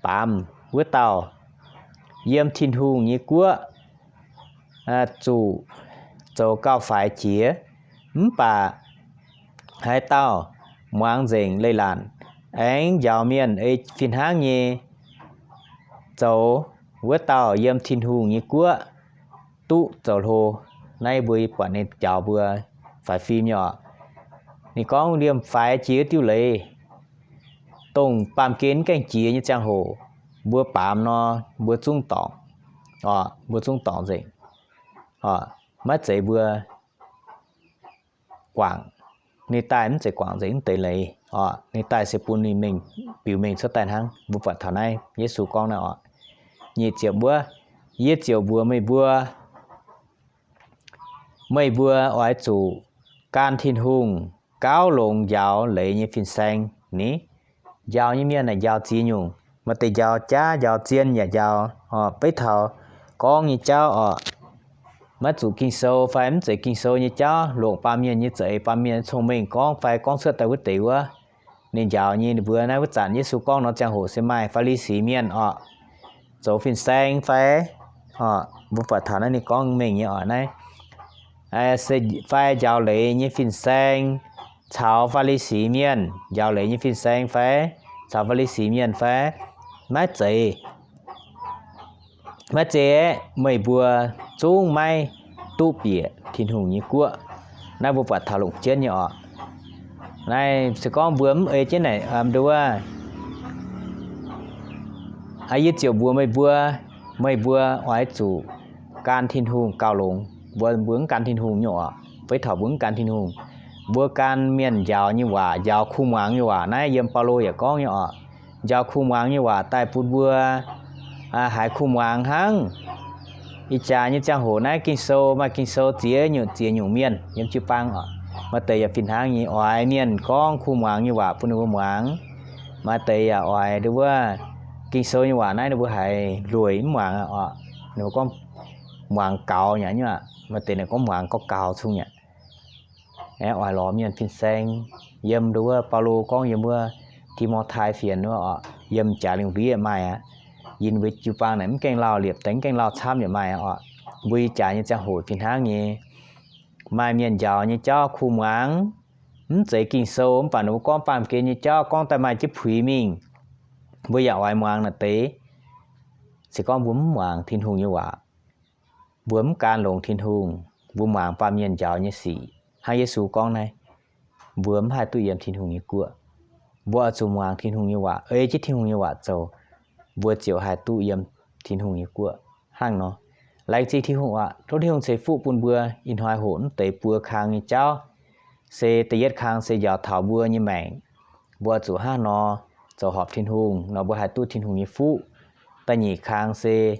baamz wuov dauh, yiem Tin-Hungh nyei guoqv zuqc zoux gauh faix jiex. Mv baac haaix dauh muangx nzengc leiz-latc, aengx njaaux mienh ei fih hnangv nyei zoux, wuov dauh yiem Tin-Hungh nyei guoqv duqv zoux hlo. Naaiv mbuo buatc ninh njaaux mbuo faix fim nyei oc. Ninh gorngv liemh faix jiex diuh leiz, dongh baamh gen mv gaengh jiex nyei ziangh hoc, mbuo baamz nor, mbuo zungv dorngc, mbuo zungv dorngc nzengc. Maiv zeiz mbuo guangc, ninh daaih mv zeiz guangc nzengc mv deix leiz oc. Ninh daaih se bun ninh mingh, biux mengh cuotv daaih hnangv. Mbuo buatc taux naaiv Yesu gorngv naaiv oc. Nyic ziepc wuov, yie ziouc mbuox meih mbuo, meih mbuo oix zuqc gan Tin-Hungh gauh longx njaaux leiz nyei fin-saeng ni. Njaaux nyei mienh naaic njaaux ziex nyungc. Maaih deix njaaux jaav, njaaux zien yaac njaaux, beiv taux gorngv nyei jauv oc. Maiv zuqc Ging-Sou fai mv zeiz Ging-Sou nyei jauv, longc baamh mienh nyei za'eix, baamh mienh nyei cong-mengh gorngv fai gorngv cuotv daaih wuov deix wuov, ninh njaaux nyei. Ninh mbuo naaiv wuov zanc Yesu gorngv nor ziangh hoc se maaih Faa^li^si Mienh oc, zoux fin-saeng fai, mbuo buatc taux naaiv ninh gorngv mengh nyei oc naaiv, fai njaaux leiz nyei fin-saeng caux Faa^li^si Mienh, njaaux leiz nyei fin-saeng fai caux Faa^li^si Mienh fai, maiv zeiz. Maiv zeiz, meih mbuo zungv maiv duqv bieqc Tin-Hungh nyei guoqv. Naaiv mbuo buatc taux longc jienv nyei oc. Naaiv se gorngv mbuo mv ei jienv naaic, nduov, yie ziouc mbuox meih mbuo, meih mbuo oix zuqc gan Tin-Hungh gauh longx. Mbuo, mbuo mv gan Tin-Hungh nyei oc. Beiv taux mbuo mv gan Tin-Hungh, mbuo gan mienh njaaux nyei waac, njaaux kuh muangx nyei waac. Naaiv yiem Baulo yaac gorngv nyei oc. Njaaux kuh muangx nyei waac daaih bun mbuo haiz kuh muangx hnangv. Ih jaax nyei ziangh hoc naaiv Ging-Sou maaih Ging-Sou ziex nyungc ziex nyungc mienh yiem jiu-baang oc. Maaih deix yaac fih hnangv nyei, oix mienh gorngv kuh muangx nyei waac bun ninh mbuo muangx. Maaih deix yaac oix nduov, Ging-Sou nyei waac naaiv ninh mbuo haiz lueic mv muangx oc. Ninh mbuo gorngv muangx gaux nyei aqv. Maaih deix ninh gorngv muangx gorngv gaux cung nyei aqv. Oix lorz mienh fin-saeng. Yiem nduov Baulo gorngv yiem wuov Ti^mo^tai Fienx wuov oc, yiem jaax lungh ndiev maaih aqv. Yie mbuo jiu-baang naaic mv gaengh lauh, liepc deix mv gaengh lauh camv yaac maaih aqv oc. Mbuo ih jaax nyei ziangh hoc fih hnangv nyei, maaih mienh njaaux nyei jauv kuh muangx, mv zeiz Ging-Sou, mv baac ninh mbuo gorngv baamh gen nyei jauv, gorngv daaih maaih jienv puix mingh. Mbuo yaac oix muangx naaic deix, se gorngv mbuo mv muangx Tin-Hungh nyei waac, mbuo mv gan longx Tin-Hungh, mbuo muangx baamh mienh njaaux nyei sic, hnangv Yesu gorngv naaiv, mbuo mv haih duqv yiem Tin-Hungh nyei guoqv. Mbuo oix zuqc muangx Tin-Hungh nyei waac, ei jienv Tin-Hungh nyei waac zoux, mbuo ziouc haih duqv yiem Tin-Hungh nyei guoqv hnangv nor. Laengz zingh Tin-Hungh aac, tov Tin-Hungh ceix fuqv bun mbuo. Ih hnoi hoqc mv deix buo kang nyei jauv, se da'yietv kang se njaaux taux mbuo nyei maengc, mbuo oix zuqc hnangv nor zoux horpc Tin-Hungh nor mbuo haih duqv Tin-Hungh nyei fuqv. Da'nyeic kang se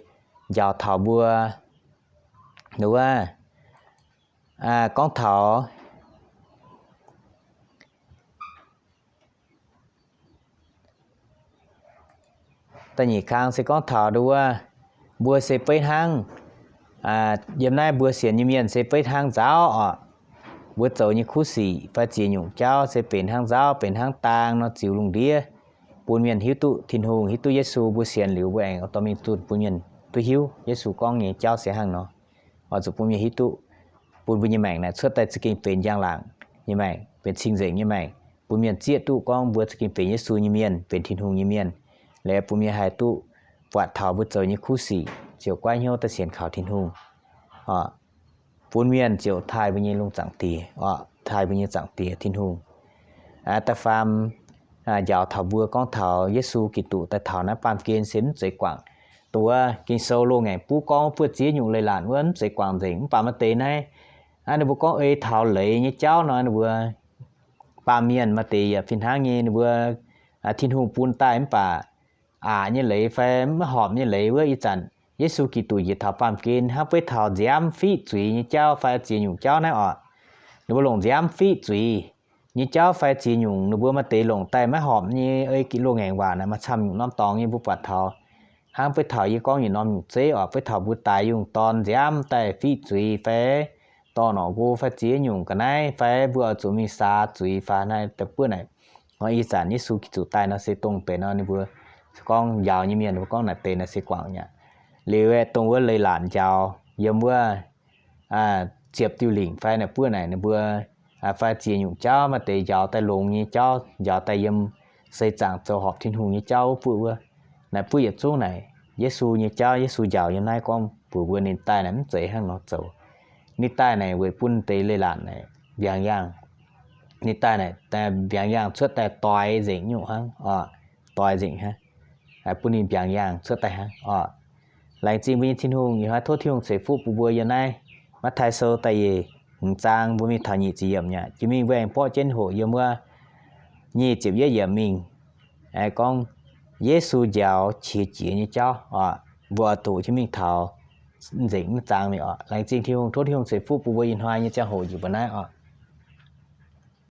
njaaux taux mbuo, wuov, gorngv taux da'nyeic kang se gorngv taux nduov, mbuo se beiv hnangv, yiem naaiv mbuo sienx nyei mienh se beiv hnangv nzauv oc. Mbuo zoux nyei kuv sic fai ziex nyungc jauv se benx hnangv nzauv, benx hnangv daang nor ziux lungh ndiev, bun mienh hiuv duqv Tin-Hungh, hiuv duqv Yesu. Mbuo sienx liuz mbuo aengx dorh mingh zunh bun mienh duqv hiuv Yesu gorngv nyei jauv se hnangv nor. Oix zuqc bun mienh hiuv duqv, bun mbuo nyei maengc naaic cuotv daaih za'gengh benx njang-laangc nyei maengc, benx cing-nzengc nyei maengc, bun mienh zieqv duqv gorngv mbuo za'gengh benx Yesu nyei mienh, benx Tin-Hungh nyei mienh. Liuz bun mienh haih duqv buatc taux mbuo zoux nyei kuv sic ziouc goiv hnyouv daaih sienx kaux Tin-Hungh. Bun mienh ziouc taaih mbuo nyei lungh zaangc diex, taaih mbuo nyei zaangc diex Tin-Hungh. Da'faam, njaaux taux mbuo gorngv taux Yesu Giduc daaih taux naaiv baamh gen se mv zeiz guangc. Dongh wuov Ging-Sou loz-ngaengc buv gorngv buoz-ziex nyungc leiz-latc wuov mv zeiz guangc nzengc, mv baac maaih deix naaiv, ninh mbuo gorngv ei taux leiz nyei jauv nor, ninh mbuo baamh mienh maaih deix yaac fih hnangv nyei, ninh mbuo Tin-Hungh bun daaih mv baac aqc nyei leiz fai maiv horpc nyei leiz wuov, ih zanc Yesu Giduc njiec taux baamh gen hnangv beiv taux nziaamv fiqv zuiz nyei jauv fai ziex nyungc jauv naaiv oc. Ninh mbuo longc nziaamv fiqv zuiz nyei jauv fai ziex nyungc, ninh mbuo maaih deix longc daaih maiv horpc nyei ei loz-ngaengc waac naaic maaih camv nyungc norm dorngx nyei mbuo buatc taux. Hnangv beiv taux yie gorngv yietc norm nyungc zeiv oc, beiv taux mbuo daix yungh dorn nziaamv daaih fiqv zuiz fai dorh norqc nqo fai ziex nyungc ga'naaiv fai mbuo oix zuqc mingh saax zuiz fai naaiv deix buov naaic. Ih zanc Yesu Giduc daaih nor se dongh deix nor ninh mbuo gorngv njaaux nyei mienh ninh mbuo gorngv naaic deix naaic se guangc nyei aqv. Liuz aeqv, dongh wuov leiz-latc njaaux yiem wuov ziepc diuh lingc fai naaic buov naaic ninh mbuo, fai ziex nyungc jauv, maaih deix njaaux daaih longx nyei jauv, njaaux daaih yiem seix zaangc zoux horpc Tin-Hungh nyei jauv wuov buov wuov. Naaic buov yietc zungv naaic Yesu nyei jauv, Yesu njaaux yiem naaiv gorngv mbuox mbuo ninh daaih naaic mv zeiz hnangv nor zoux. Ninh daaih naaic weic bun deix leiz-latc naaic mbiaangx yaangh. Ninh daaih naaic mbiaangx yaangh cuotv daaih doix nzengc nyungc hnangv oc, doix nzengc hnangv, bun ninh mbiaangx yaangh cuotv daaih hnangv oc. Laengz zingh mbuo nyei Tin-Hungh, ih hnoi tov Tin-Hungh ceix fuqv bun mbuo yiem naaiv Matv^taai Sou da'nyeic hmz zaang mbuo mingh taux nyic ziepc yiemc aqv. Jiex mingh mbuo aengx borqv jienv hoqc yiem wuov nyic ziepc yietv yiemc mingh, gorngv Yesu njaaux qiex jiez nyei jauv oc. Mbuo oix doqc jienv mingh taux nzengc mv zaang mingh oc. Laengz zingh Tin-Hungh, tov Tin-Hungh ceix fuqv bun mbuo ih hnoi nyei ziangh hoc njiec mbuo naaiv oc.